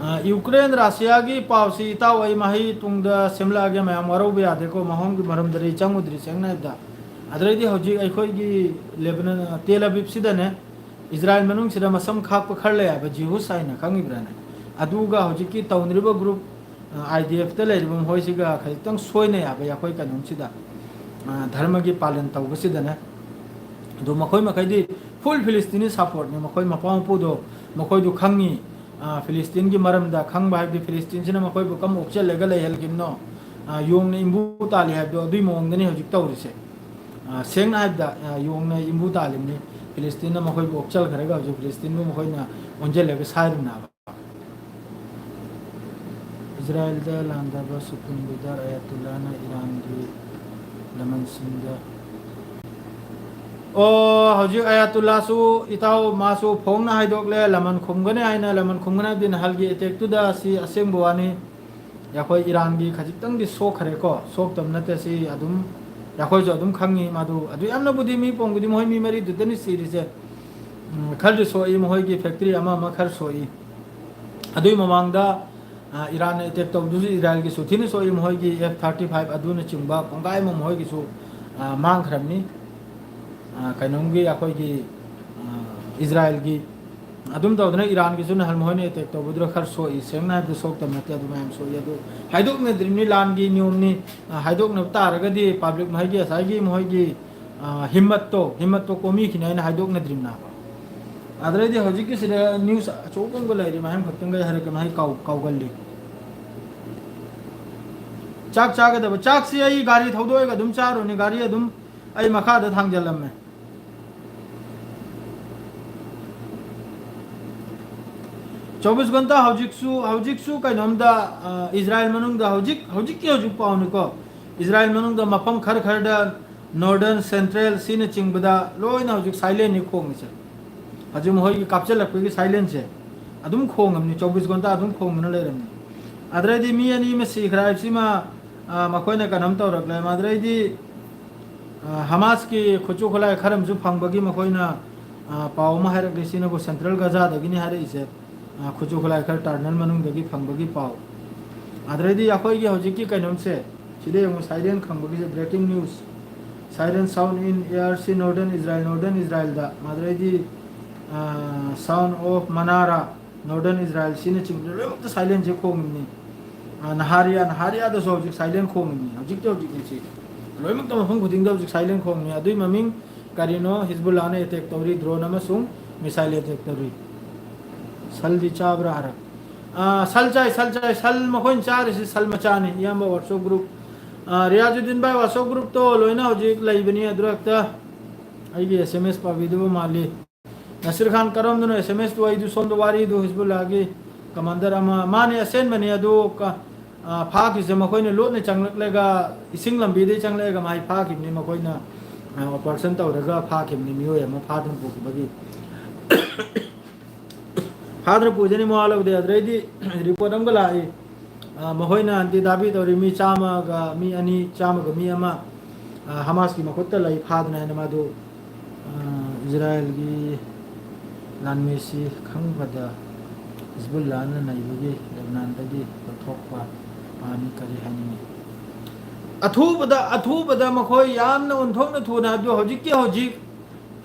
ꯑ, ꯌꯨꯀ꯭ꯔꯦꯟ ꯔꯁꯤꯌꯥꯒꯤ ꯄꯥꯎꯁꯤ ꯏꯇꯥꯎ ꯑꯩ ꯃꯍꯩ ꯇꯨꯡꯗ ꯁꯦꯝꯂꯛꯑꯒꯦ, ꯃꯌꯥꯝ ꯋꯥꯔꯧꯕ ꯌꯥꯗꯦꯀꯣ, ꯃꯍꯣꯡꯒꯤ ꯃꯔꯝꯗꯗꯤ ꯑꯩ ꯆꯪꯉꯨꯗ꯭ꯔꯤ ꯁꯦꯡꯅ ꯍꯥꯏꯕꯗ꯫ ꯑꯗꯨꯗꯩꯗꯤ ꯍꯧꯖꯤꯛ ꯑꯩꯈꯣꯏꯒꯤ ꯂꯦꯕꯅꯟ, ꯑ, ꯇꯦꯜ ꯑꯕꯤꯕꯁꯤꯗꯅꯦ, ꯏꯖꯔꯥꯌꯦꯜ ꯃꯅꯨꯡꯁꯤꯗ ꯃꯁꯝ ꯈꯥꯛꯄ ꯈꯔ ꯂꯩ ꯍꯥꯏꯕ, ꯖꯤꯍꯨꯁ ꯍꯥꯏꯅ, ꯈꯪꯉꯤꯕ꯭ꯔꯥꯅꯦ? ꯑꯗꯨꯒ ꯍꯧꯖꯤꯛꯀꯤ ꯇꯧꯅꯔꯤꯕ ꯒ꯭ꯔꯨꯞ, ꯑ, ꯑꯥꯏ ꯗꯤ ꯑꯦꯐꯇ ꯂꯩꯔꯤꯕ ꯃꯈꯣꯏꯁꯤꯒ ꯈꯖꯤꯛꯇꯪ ꯁꯣꯏꯅꯩ ꯍꯥꯏꯕ, ꯑꯩꯈꯣꯏ ꯀꯩꯅꯣꯝꯁꯤꯗ, ꯑ, ꯙꯔꯃꯒꯤ ꯄꯥꯂꯟ ꯇꯧꯕꯁꯤꯗꯅꯦ꯫ ꯑꯗꯣ ꯃꯈꯣꯏ ꯃꯈꯩꯗꯤ ꯐꯨꯜ ꯐꯤꯂꯤꯁꯇꯤꯅꯤ ꯁꯞꯄꯣꯔꯠꯅꯤ꯫ ꯃꯈꯣꯏ ꯃꯄꯥ ꯃꯄꯨꯗꯣ ꯃꯈꯣꯏꯗꯨ ꯈꯪꯉꯤ꯫ ꯑ, ꯐꯤꯂꯤꯁꯇꯤꯟꯒꯤ ꯃꯔꯝꯗ ꯈꯪꯕ ꯍꯥꯏꯕꯗꯤ ꯐꯤꯂꯤꯁꯇꯤꯟꯁꯤꯅ ꯃꯈꯣꯏꯕꯨ ꯀꯝ ꯑꯣꯛꯆꯜꯂꯒ ꯂꯩꯍꯜꯂꯤꯕꯅꯣ, ꯑ, ꯌꯣꯡꯅ ꯏꯝꯕꯨ ꯇꯥꯜꯂꯤ ꯍꯥꯏꯕꯗꯣ ꯑꯗꯨꯒꯤ ꯃꯑꯣꯡꯗꯅꯤ ꯍꯧꯖꯤꯛ ꯇꯧꯔꯤꯁꯦ꯫ ꯑ, ꯁꯦꯡꯅ ꯍꯥꯏꯕꯗ, ꯑ, ꯌꯣꯡꯅ ꯏꯝꯕꯨ ꯇꯥꯜꯂꯤꯕꯅꯤ꯫ ꯐꯤꯂꯤꯁꯇꯤꯟꯅ ꯃꯈꯣꯏꯕꯨ ꯑꯣꯛꯆꯜꯈ꯭ꯔꯒ ꯍꯧꯖꯤꯛ ꯐꯤꯂꯤꯁꯇꯤꯟꯕꯨ ꯃꯈꯣꯏꯅ ꯑꯣꯟꯁꯤꯜꯂꯒ ꯁꯥꯏꯔꯤꯕꯅꯦꯕ꯫ ꯏꯖꯔꯥꯌꯦꯜꯗ ꯂꯥꯟꯗꯥꯕ ꯁꯨꯄ꯭ꯔꯤꯝ ꯂꯤꯗꯔ ꯑꯌꯥꯇꯨꯜꯂꯥꯅ ꯏꯔꯥꯟꯒꯤ ꯂꯃꯟꯁꯤꯡꯗ, ꯑꯣ, ꯍꯧꯖꯤꯛ ꯑꯌꯥꯇꯨꯜꯂꯥꯁꯨ, ꯏꯇꯥꯎ, ꯃꯥꯁꯨ ꯐꯣꯡꯅ ꯍꯥꯏꯗꯣꯛꯂꯦ, ꯂꯃꯟ ꯈꯨꯝꯒꯅꯤ ꯍꯥꯏꯅ꯫ ꯂꯃꯟ ꯈꯨꯝꯒꯅꯤ ꯍꯥꯏꯕꯗꯤ ꯅꯍꯥꯟꯒꯤ ꯑꯦꯇꯦꯛꯇꯨꯗ, ꯑꯁꯤ ꯑꯁꯦꯡꯕ ꯋꯥꯅꯤ꯫ ꯑꯩꯈꯣꯏ ꯏꯔꯥꯟꯒꯤ ꯈꯖꯤꯛꯇꯪꯗꯤ ꯁꯣꯛꯈ꯭ꯔꯦꯀꯣ, ꯁꯣꯛꯇꯕ ꯅꯠꯇꯦ꯫ ꯁꯤ ꯑꯗꯨꯝ ꯑꯩꯈꯣꯏꯁꯨ ꯑꯗꯨꯝ ꯈꯪꯉꯤ ꯃꯗꯨ꯫ ꯑꯗꯨ ꯌꯥꯝꯅꯕꯨꯗꯤ ꯃꯤ ꯄꯣꯡꯕꯨꯗꯤ ꯃꯈꯣꯏ ꯃꯤ ꯃꯔꯤꯗꯨꯗꯅꯤ ꯁꯤꯔꯤꯁꯦ꯫ ꯎꯝ, ꯈꯔꯗꯤ ꯁꯣꯛꯏ, ꯃꯈꯣꯏꯒꯤ ꯐꯦꯛꯇ꯭ꯔꯤ ꯑꯃ ꯑꯃ ꯈꯔ ꯁꯣꯛꯏ꯫ ꯑꯗꯨꯒꯤ ꯃꯃꯥꯡꯗ, ꯑ, ꯏꯔꯥꯟꯅ ꯑꯦꯇꯦꯛ ꯇꯧꯕꯗꯨꯁꯨ ꯏꯖꯔꯥꯏꯜꯒꯤꯁꯨ ꯊꯤꯅ ꯁꯣꯛꯏ, ꯃꯈꯣꯏꯒꯤ ꯑꯦꯐ ꯊꯥꯔꯇꯤ ꯐꯥꯏꯚ ꯑꯗꯨꯅꯆꯤꯡꯕ ꯀꯣꯡꯒꯥꯏ ꯑꯃ ꯃꯈꯣꯏꯒꯤꯁꯨ, ꯑ, ꯃꯥꯡꯈ꯭ꯔꯕꯅꯤ꯫ ꯑ, ꯀꯩꯅꯣꯝꯒꯤ ꯑꯩꯈꯣꯏꯒꯤ, ꯑ, ꯏꯖꯔꯥꯏꯜꯒꯤ ꯑꯗꯨꯝ ꯇꯧꯗꯅ ꯏꯔꯥꯟꯒꯤꯁꯨ ꯅꯍꯥꯟ ꯃꯈꯣꯏꯅ ꯑꯦꯇꯦꯛ ꯇꯧꯕꯗꯨꯗ ꯈꯔ ꯁꯣꯛꯏ, ꯁꯦꯡꯅ ꯍꯥꯏꯕꯗ ꯁꯣꯛꯇꯕ ꯅꯠꯇꯦ, ꯑꯗꯨ ꯃꯌꯥꯝ ꯁꯣꯛꯏ꯫ ꯑꯗꯨ ꯍꯥꯏꯗꯣꯛꯅꯗ꯭ꯔꯤꯕꯅꯤ, ꯂꯥꯟꯒꯤ ꯅꯤꯌꯣꯝꯅꯤ꯫ ꯑ, ꯍꯥꯏꯗꯣꯛꯅꯕ ꯇꯥꯔꯒꯗꯤ ꯄꯕ꯭ꯂꯤꯛ ꯃꯍꯩꯒꯤ ꯉꯁꯥꯏꯒꯤ ꯃꯈꯣꯏꯒꯤ, ꯑ, ꯍꯤꯝꯃꯠꯇꯣ, ꯍꯤꯝꯃꯠꯇꯣ ꯀꯣꯃꯤꯈꯤꯅꯤ ꯍꯥꯏꯅ ꯍꯥꯏꯗꯣꯛꯅꯗ꯭ꯔꯤꯕꯅꯦꯕ꯫ ꯑꯗꯨꯗꯩꯗꯤ ꯍꯧꯖꯤꯛꯀꯤꯁꯤꯗ ꯅ꯭ꯌꯨꯁ ꯑꯆꯧꯕ ꯑꯃꯒ ꯂꯩꯔꯤ, ꯃꯌꯥꯝ ꯈꯛꯇꯪꯒ ꯍꯥꯏꯔꯛꯀꯦ, ꯃꯍꯩ ꯀꯥꯎ-, ꯀꯥꯎꯒꯜꯂꯤ꯫ ꯆꯥꯛ ꯆꯥꯒꯗꯕ, ꯆꯥꯛꯁꯤ ꯑꯩ ꯒꯥꯔꯤ ꯊꯧꯗꯣꯛꯑꯒ ꯑꯗꯨꯝ ꯆꯥꯔꯨꯅꯤ, ꯒꯥꯔꯤ ꯑꯗꯨꯝ ꯑꯩ ꯃꯈꯥꯗ ꯊꯥꯡꯖꯜꯂꯝꯃꯦ꯫ ꯆꯧꯕꯤꯁ ꯘꯟꯇꯥ ꯍꯧꯖꯤꯛꯁꯨ, ꯍꯧꯖꯤꯛꯁꯨ ꯀꯩꯅꯣꯝꯗ, ꯑ, ꯏꯖꯔꯥꯏꯜ ꯃꯅꯨꯡꯗ ꯍꯧꯖꯤꯛ, ꯍꯧꯖꯤꯛꯀꯤ ꯍꯧꯖꯤꯛ ꯄꯥꯎꯅꯤꯀꯣ, ꯏꯖꯔꯥꯏꯜ ꯃꯅꯨꯡꯗ ꯃꯐꯝ ꯈꯔ ꯈꯔꯗ, ꯅꯣꯔꯗꯔꯟ, ꯁꯦꯟꯇ꯭ꯔꯦꯜ ꯁꯤꯅꯆꯤꯡꯕꯗ ꯂꯣꯏꯅ ꯍꯧꯖꯤꯛ ꯁꯥꯏꯂꯦꯟꯅꯤ ꯈꯣꯡꯉꯤꯁꯦ꯫ ꯍꯧꯖꯤꯛ ꯃꯈꯣꯏꯒꯤ ꯀꯥꯞꯆꯜꯂꯛꯄꯒꯤ ꯁꯥꯏꯂꯦꯟꯁꯦ ꯑꯗꯨꯝ ꯈꯣꯡꯉꯕꯅꯤ, ꯆꯧꯕꯤꯁ ꯘꯟꯇꯥ ꯑꯗꯨꯝ ꯈꯣꯡꯗꯨꯅ ꯂꯩꯔꯝꯅꯤ꯫ ꯑꯗꯨꯗꯩꯗꯤ ꯃꯤ ꯑꯅꯤ ꯑꯃ ꯁꯤꯈ꯭ꯔꯦ ꯍꯥꯏꯕꯁꯤꯃ, ꯑ, ꯃꯈꯣꯏꯅ ꯀꯩꯅꯣꯝ ꯇꯧꯔꯛꯂꯦ꯫ ꯑꯗꯨꯗꯩꯗꯤ, ꯑ, ꯍꯃꯥꯁꯀꯤ ꯈꯨꯠꯁꯨ ꯈꯨꯠꯂꯥꯏ ꯈꯔ ꯑꯃꯁꯨ ꯐꯪꯕꯒꯤ ꯃꯈꯣꯏꯅ, ꯑ, ꯄꯥꯎ ꯑꯃ ꯍꯥꯏꯔꯛꯂꯤ, ꯁꯤꯅꯕꯨ ꯁꯦꯟꯇ꯭ꯔꯦꯜ ꯒꯖꯥꯗꯒꯤꯅꯤ ꯍꯥꯏꯔꯛꯏꯁꯦ꯫ ꯑ, ꯈꯨꯠꯁꯨ ꯈꯨꯠꯂꯥꯏ ꯈꯔ ꯇꯔꯅꯦꯜ ꯃꯅꯨꯡꯗꯒꯤ ꯐꯪꯕꯒꯤ ꯄꯥꯎ꯫ ꯑꯗꯨꯗꯩꯗꯤ ꯑꯩꯈꯣꯏꯒꯤ ꯍꯧꯖꯤꯛꯀꯤ ꯀꯩꯅꯣꯝꯁꯦ, ꯁꯤꯗ ꯌꯦꯡꯉꯨ, ꯁꯥꯏꯔꯦꯟ ꯈꯪꯕꯒꯤꯁꯦ, breaking news. Siren sound in air ꯁꯤ ꯅꯣꯔꯗꯔꯟ ꯏꯖꯔꯥꯏꯜ, ꯅꯣꯔꯗꯔꯟ ꯏꯖꯔꯥꯏꯜꯗ꯫ ꯑꯗꯨꯗꯩꯗꯤ, ꯑ, sound of ꯃꯅꯥꯔꯥ, ꯅꯣꯔꯗꯔꯟ ꯏꯖꯔꯥꯏꯜ ꯁꯤꯅꯆꯤꯡꯕꯗ ꯂꯣꯏꯅꯃꯛꯇ ꯁꯥꯏꯂꯦꯟꯁꯦ ꯈꯣꯡꯉꯤꯕꯅꯤ꯫ ꯑ, ꯅꯍꯥꯔꯤꯌꯥ, ꯅꯍꯥꯔꯤꯌꯥꯗꯁꯨ ꯍꯧꯖꯤꯛ ꯁꯥꯏꯂꯦꯟ ꯈꯣꯡꯉꯤꯕꯅꯤ꯫ ꯍꯧꯖꯤꯛꯇꯤ ꯍꯧꯖꯤꯛ ꯉꯁꯤ ꯂꯣꯏꯅꯃꯛꯇ ꯃꯐꯝ ꯈꯨꯗꯤꯡꯗ ꯍꯧꯖꯤꯛ ꯁꯥꯏꯂꯦꯟ ꯈꯣꯡꯉꯤ꯫ ꯑꯗꯨꯒꯤ ꯃꯃꯤꯡ ꯀꯔꯤꯅꯣ? ꯍꯤꯖꯕꯨꯜꯂꯥꯅ ꯑꯦꯇꯦꯛ ꯇꯧꯔꯤ, ꯗ꯭ꯔꯣꯟ ꯑꯃꯁꯨꯡ ꯃꯤꯁꯥꯏꯜ ꯑꯦꯇꯦꯛ ꯇꯧꯔꯤ꯫ ꯁꯜꯗꯤ ꯆꯥꯕ꯭ꯔꯥ ꯍꯥꯏꯔ? ꯑ, ꯁꯜ ꯆꯥꯏ, ꯁꯜ ꯆꯥꯏ꯫ ꯁꯜ ꯃꯈꯣꯏꯅ ꯆꯥꯔꯤꯁꯤ ꯁꯜ ꯃꯆꯥꯅꯤ, ꯏꯌꯥꯝꯕ ꯋꯥꯠꯁꯑꯞ ꯒ꯭ꯔꯨꯞ꯫ ꯑ, ꯔꯤꯌꯥꯖꯨꯗꯤꯟ ꯚꯥꯏ, ꯋꯥꯠꯁꯑꯞ ꯒ꯭ꯔꯨꯞꯇꯣ ꯂꯣꯏꯅ ꯍꯧꯖꯤꯛ ꯂꯩꯕꯅꯤ꯫ ꯑꯗꯨꯔꯛꯇ ꯑꯩꯒꯤ ꯑꯦꯁ ꯑꯦꯝ ꯑꯦꯁ ꯄꯥꯕꯤꯗꯕ ꯃꯥꯜꯂꯤ꯫ ꯅꯁꯤꯔ ꯈꯥꯟ ꯀꯔꯝꯗꯅꯣ ꯑꯦꯁ ꯑꯦꯝ ꯑꯦꯁꯇꯨ? ꯑꯩꯗꯨ ꯁꯣꯝꯗ ꯋꯥꯔꯤꯗꯨ ꯍꯤꯖꯕꯨꯜꯂꯥꯒꯤ ꯀꯃꯥꯟꯗꯔ ꯑꯃ, ꯃꯥꯅꯦ, ꯑꯁꯦꯡꯕꯅꯤ꯫ ꯑꯗꯨ ꯀ-, ꯑ, ꯐꯥꯈꯤꯕꯁꯦ ꯃꯈꯣꯏꯅ ꯂꯣꯠꯅ ꯆꯪꯂꯛꯂꯒ, ꯏꯁꯤꯡ ꯂꯝꯕꯤꯗꯩ ꯆꯪꯂꯛꯂꯒ ꯃꯥꯏ ꯐꯥꯈꯤꯕꯅꯤ꯫ ꯃꯈꯣꯏꯅ, ꯑ, ꯑꯣꯄꯔꯦꯁꯟ ꯇꯧꯔꯒ ꯐꯥꯈꯤꯕꯅꯤ, ꯃꯤꯑꯣꯏ ꯑꯃ ꯐꯥꯗꯨꯅ ꯄꯨꯈꯤꯕꯒꯤ꯫ ꯐꯥꯗꯨꯅ ꯄꯨꯖꯅꯤ, ꯃꯋꯥ ꯂꯧꯗꯦ꯫ ꯑꯗꯨꯗꯩꯗꯤ ꯔꯤꯄꯣꯔꯠ ꯑꯃꯒ ꯂꯥꯛꯏ꯫ ꯑ, ꯃꯈꯣꯏꯅ ꯑꯟꯇꯤ ꯗꯥꯕꯤ ꯇꯧꯔꯤ, ꯃꯤ ꯆꯥꯝꯃꯒ ꯃꯤ ꯑꯅꯤ, ꯆꯥꯝꯃꯒ ꯃꯤ ꯑꯃ, ꯑ, ꯍꯃꯥꯁꯀꯤ ꯃꯈꯨꯠꯇ ꯂꯩ, ꯐꯥꯗꯅ ꯍꯥꯏꯅ ꯃꯥꯗꯨ, ꯑ, ꯏꯖꯔꯥꯏꯜꯒꯤ ꯂꯥꯟꯃꯤꯁꯤ ꯈꯪꯕꯗ ꯍꯤꯖꯕꯨꯜꯂꯥꯅ ꯅꯩꯕꯒꯤ ꯂꯦꯕꯅꯥꯟꯗꯒꯤ ꯂꯧꯊꯣꯛꯄ ꯄꯥꯝꯃꯤ꯫ ꯀꯔꯤ ꯍꯥꯏꯅꯤꯡꯉꯤ? ꯑꯊꯨꯕꯗ, ꯑꯊꯨꯕꯗ ꯃꯈꯣꯏ ꯌꯥꯝꯅ ꯑꯣꯟꯊꯣꯛꯅ ꯊꯨꯅ, ꯑꯗꯨ ꯍꯧꯖꯤꯛꯀꯤ ꯍꯧꯖꯤꯛ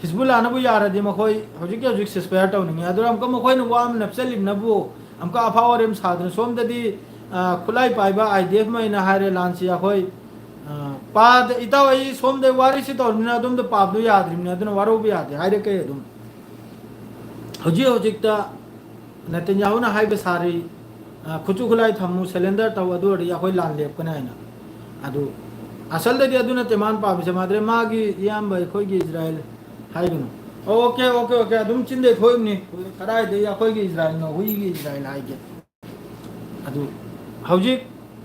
ꯍꯤꯖꯕꯨꯜꯂꯥꯅꯕꯨ ꯌꯥꯔꯗꯤ ꯃꯈꯣꯏ ꯍꯧꯖꯤꯛꯀꯤ ꯍꯧꯖꯤꯛ ceasefire ꯇꯧꯅꯤꯡꯉꯤ꯫ ꯑꯗꯨꯅ ꯑꯃꯨꯛꯀ ꯃꯈꯣꯏꯅ ꯋꯥ ꯑꯃ ꯅꯞꯆꯜꯂꯤꯕꯅꯕꯨ ꯑꯃꯨꯛꯀ ꯑꯐꯥꯎ ꯑꯔꯦꯝ ꯁꯥꯗꯅ, ꯁꯣꯝꯗꯗꯤ, ꯑ, ꯈꯨꯠꯂꯥꯏ ꯄꯥꯏꯕ I D F ꯃꯩꯅ ꯍꯥꯏꯔꯦ, ꯂꯥꯟꯁꯤ ꯑꯩꯈꯣꯏ, ꯑ, ꯄꯥꯗ-, ꯏꯇꯥꯎ, ꯑꯩ ꯁꯣꯝꯗ ꯋꯥꯔꯤꯁꯤ ꯇꯧꯔꯤꯕꯅꯤꯅ ꯑꯗꯣꯝꯗ ꯄꯥꯕꯗꯨ ꯌꯥꯗ꯭ꯔꯤꯕꯅꯤ, ꯑꯗꯨꯅ ꯋꯥꯔꯧꯕ ꯌꯥꯗꯦ, ꯍꯥꯏꯔꯛꯀꯦ ꯑꯗꯨꯝ꯫ ꯍꯧꯖꯤꯛ ꯍꯧꯖꯤꯛꯇ ꯅꯦꯇꯟꯌꯥꯍꯨꯅ ꯍꯥꯏꯕ ꯁꯥꯔꯤ, ꯑ, "ꯈꯨꯠꯁꯨ ꯈꯨꯠꯂꯥꯏ ꯊꯝꯃꯨ, surrender ꯇꯧ, ꯑꯗꯨ ꯑꯣꯏꯔꯗꯤ ꯑꯩꯈꯣꯏ ꯂꯥꯟ ꯂꯦꯞꯀꯅꯤ" ꯍꯥꯏꯅ꯫ ꯑꯗꯨ ꯑꯁꯜꯗꯗꯤ ꯑꯗꯨ ꯅꯠꯇꯦ ꯃꯥꯅ ꯄꯥꯝꯃꯤꯁꯦ, ꯃꯥꯗ꯭ꯔꯦ ꯃꯥꯒꯤ ꯏꯌꯥꯝꯕ ꯑꯩꯈꯣꯏꯒꯤ ꯏꯖꯔꯥꯌꯦꯜ ꯍꯥꯏꯒꯅꯨ꯫ ꯑꯣꯀꯦ, ꯑꯣꯀꯦ, ꯑꯣꯀꯦ, ꯑꯗꯨꯝ ꯆꯤꯟꯗꯩ ꯊꯣꯛꯏꯕꯅꯤ꯫ ꯀꯗꯥꯏꯗꯒꯤ ꯑꯩꯈꯣꯏꯒꯤ ꯏꯖꯔꯥꯌꯦꯜꯅꯣ? ꯍꯨꯏꯒꯤ ꯏꯖꯔꯥꯌꯦꯜ ꯍꯥꯏꯒꯦ꯫ ꯑꯗꯨ ꯍꯧꯖꯤꯛ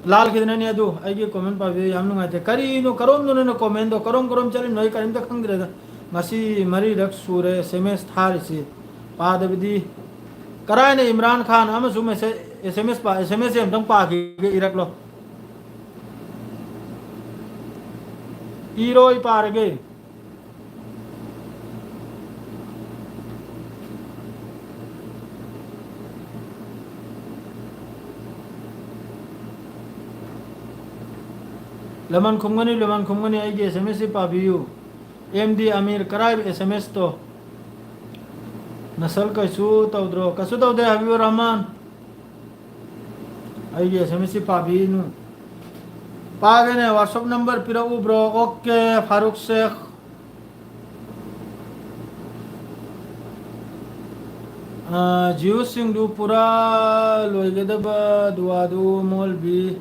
ꯂꯥꯜꯈꯤꯗꯅꯅꯦ꯫ ꯑꯗꯨ ꯑꯩꯒꯤ comment ꯄꯥꯕꯤꯌꯨ, ꯌꯥꯝ ꯅꯨꯡꯉꯥꯏꯇꯦ꯫ ꯀꯔꯤꯅꯣ, ꯀꯔꯣꯝꯗꯅꯣꯅ commentꯗꯣ? ꯀꯔꯣꯝ ꯀꯔꯣꯝ ꯆꯠꯂꯤꯅꯣ? ꯑꯩ ꯀꯔꯤꯝꯇ ꯈꯪꯗ꯭ꯔꯦꯗ꯫ ꯉꯁꯤ ꯃꯔꯤꯔꯛ ꯁꯨꯔꯦ S M S ꯊꯥꯔꯤꯁꯤ꯫ ꯄꯥꯗꯕꯗꯤ ꯀꯔꯥꯏꯅ ꯏꯝꯔꯥꯟ ꯈꯥꯟ ꯑꯃꯁꯨ message, S M S ꯄꯥ-, S M S ꯑꯝꯇꯪ ꯄꯥꯈꯤꯒꯦ, ꯏꯔꯛꯂꯣ꯫ ꯏꯔꯣꯏ, ꯄꯥꯔꯒꯦ꯫ ꯂꯃꯟ ꯈꯨꯝꯒꯅꯤ, ꯂꯃꯟ ꯈꯨꯝꯒꯅꯤ, ꯑꯩꯒꯤ S M S ꯁꯤ ꯄꯥꯕꯤꯌꯨ꯫ M D Amir, ꯀꯔꯥꯏꯕ S M S ꯇꯣ? ꯅꯁꯜ ꯀꯩꯁꯨ ꯇꯧꯗ꯭ꯔꯣ? ꯀꯩꯁꯨ ꯇꯧꯗꯦ, ꯍꯥꯕꯤꯕꯨꯔ ꯔꯍꯃꯥꯟ꯫ ꯑꯩꯒꯤ S M S ꯁꯤ ꯄꯥꯕꯤꯅꯨ꯫ ꯄꯥꯒꯦꯅꯦ, WhatsApp number ꯄꯤꯔꯛꯎ, bro꯫ ꯑꯣꯀꯦ, ꯐꯥꯔꯨꯛ ꯁꯦꯈ꯫ ꯑꯥ, ꯖ꯭ꯌꯨꯁꯁꯤꯡꯗꯨ ꯄꯨꯔꯥ ꯂꯣꯏꯒꯗꯕ ꯗꯨꯋꯥꯗꯨ ꯃꯣꯜꯕꯤ,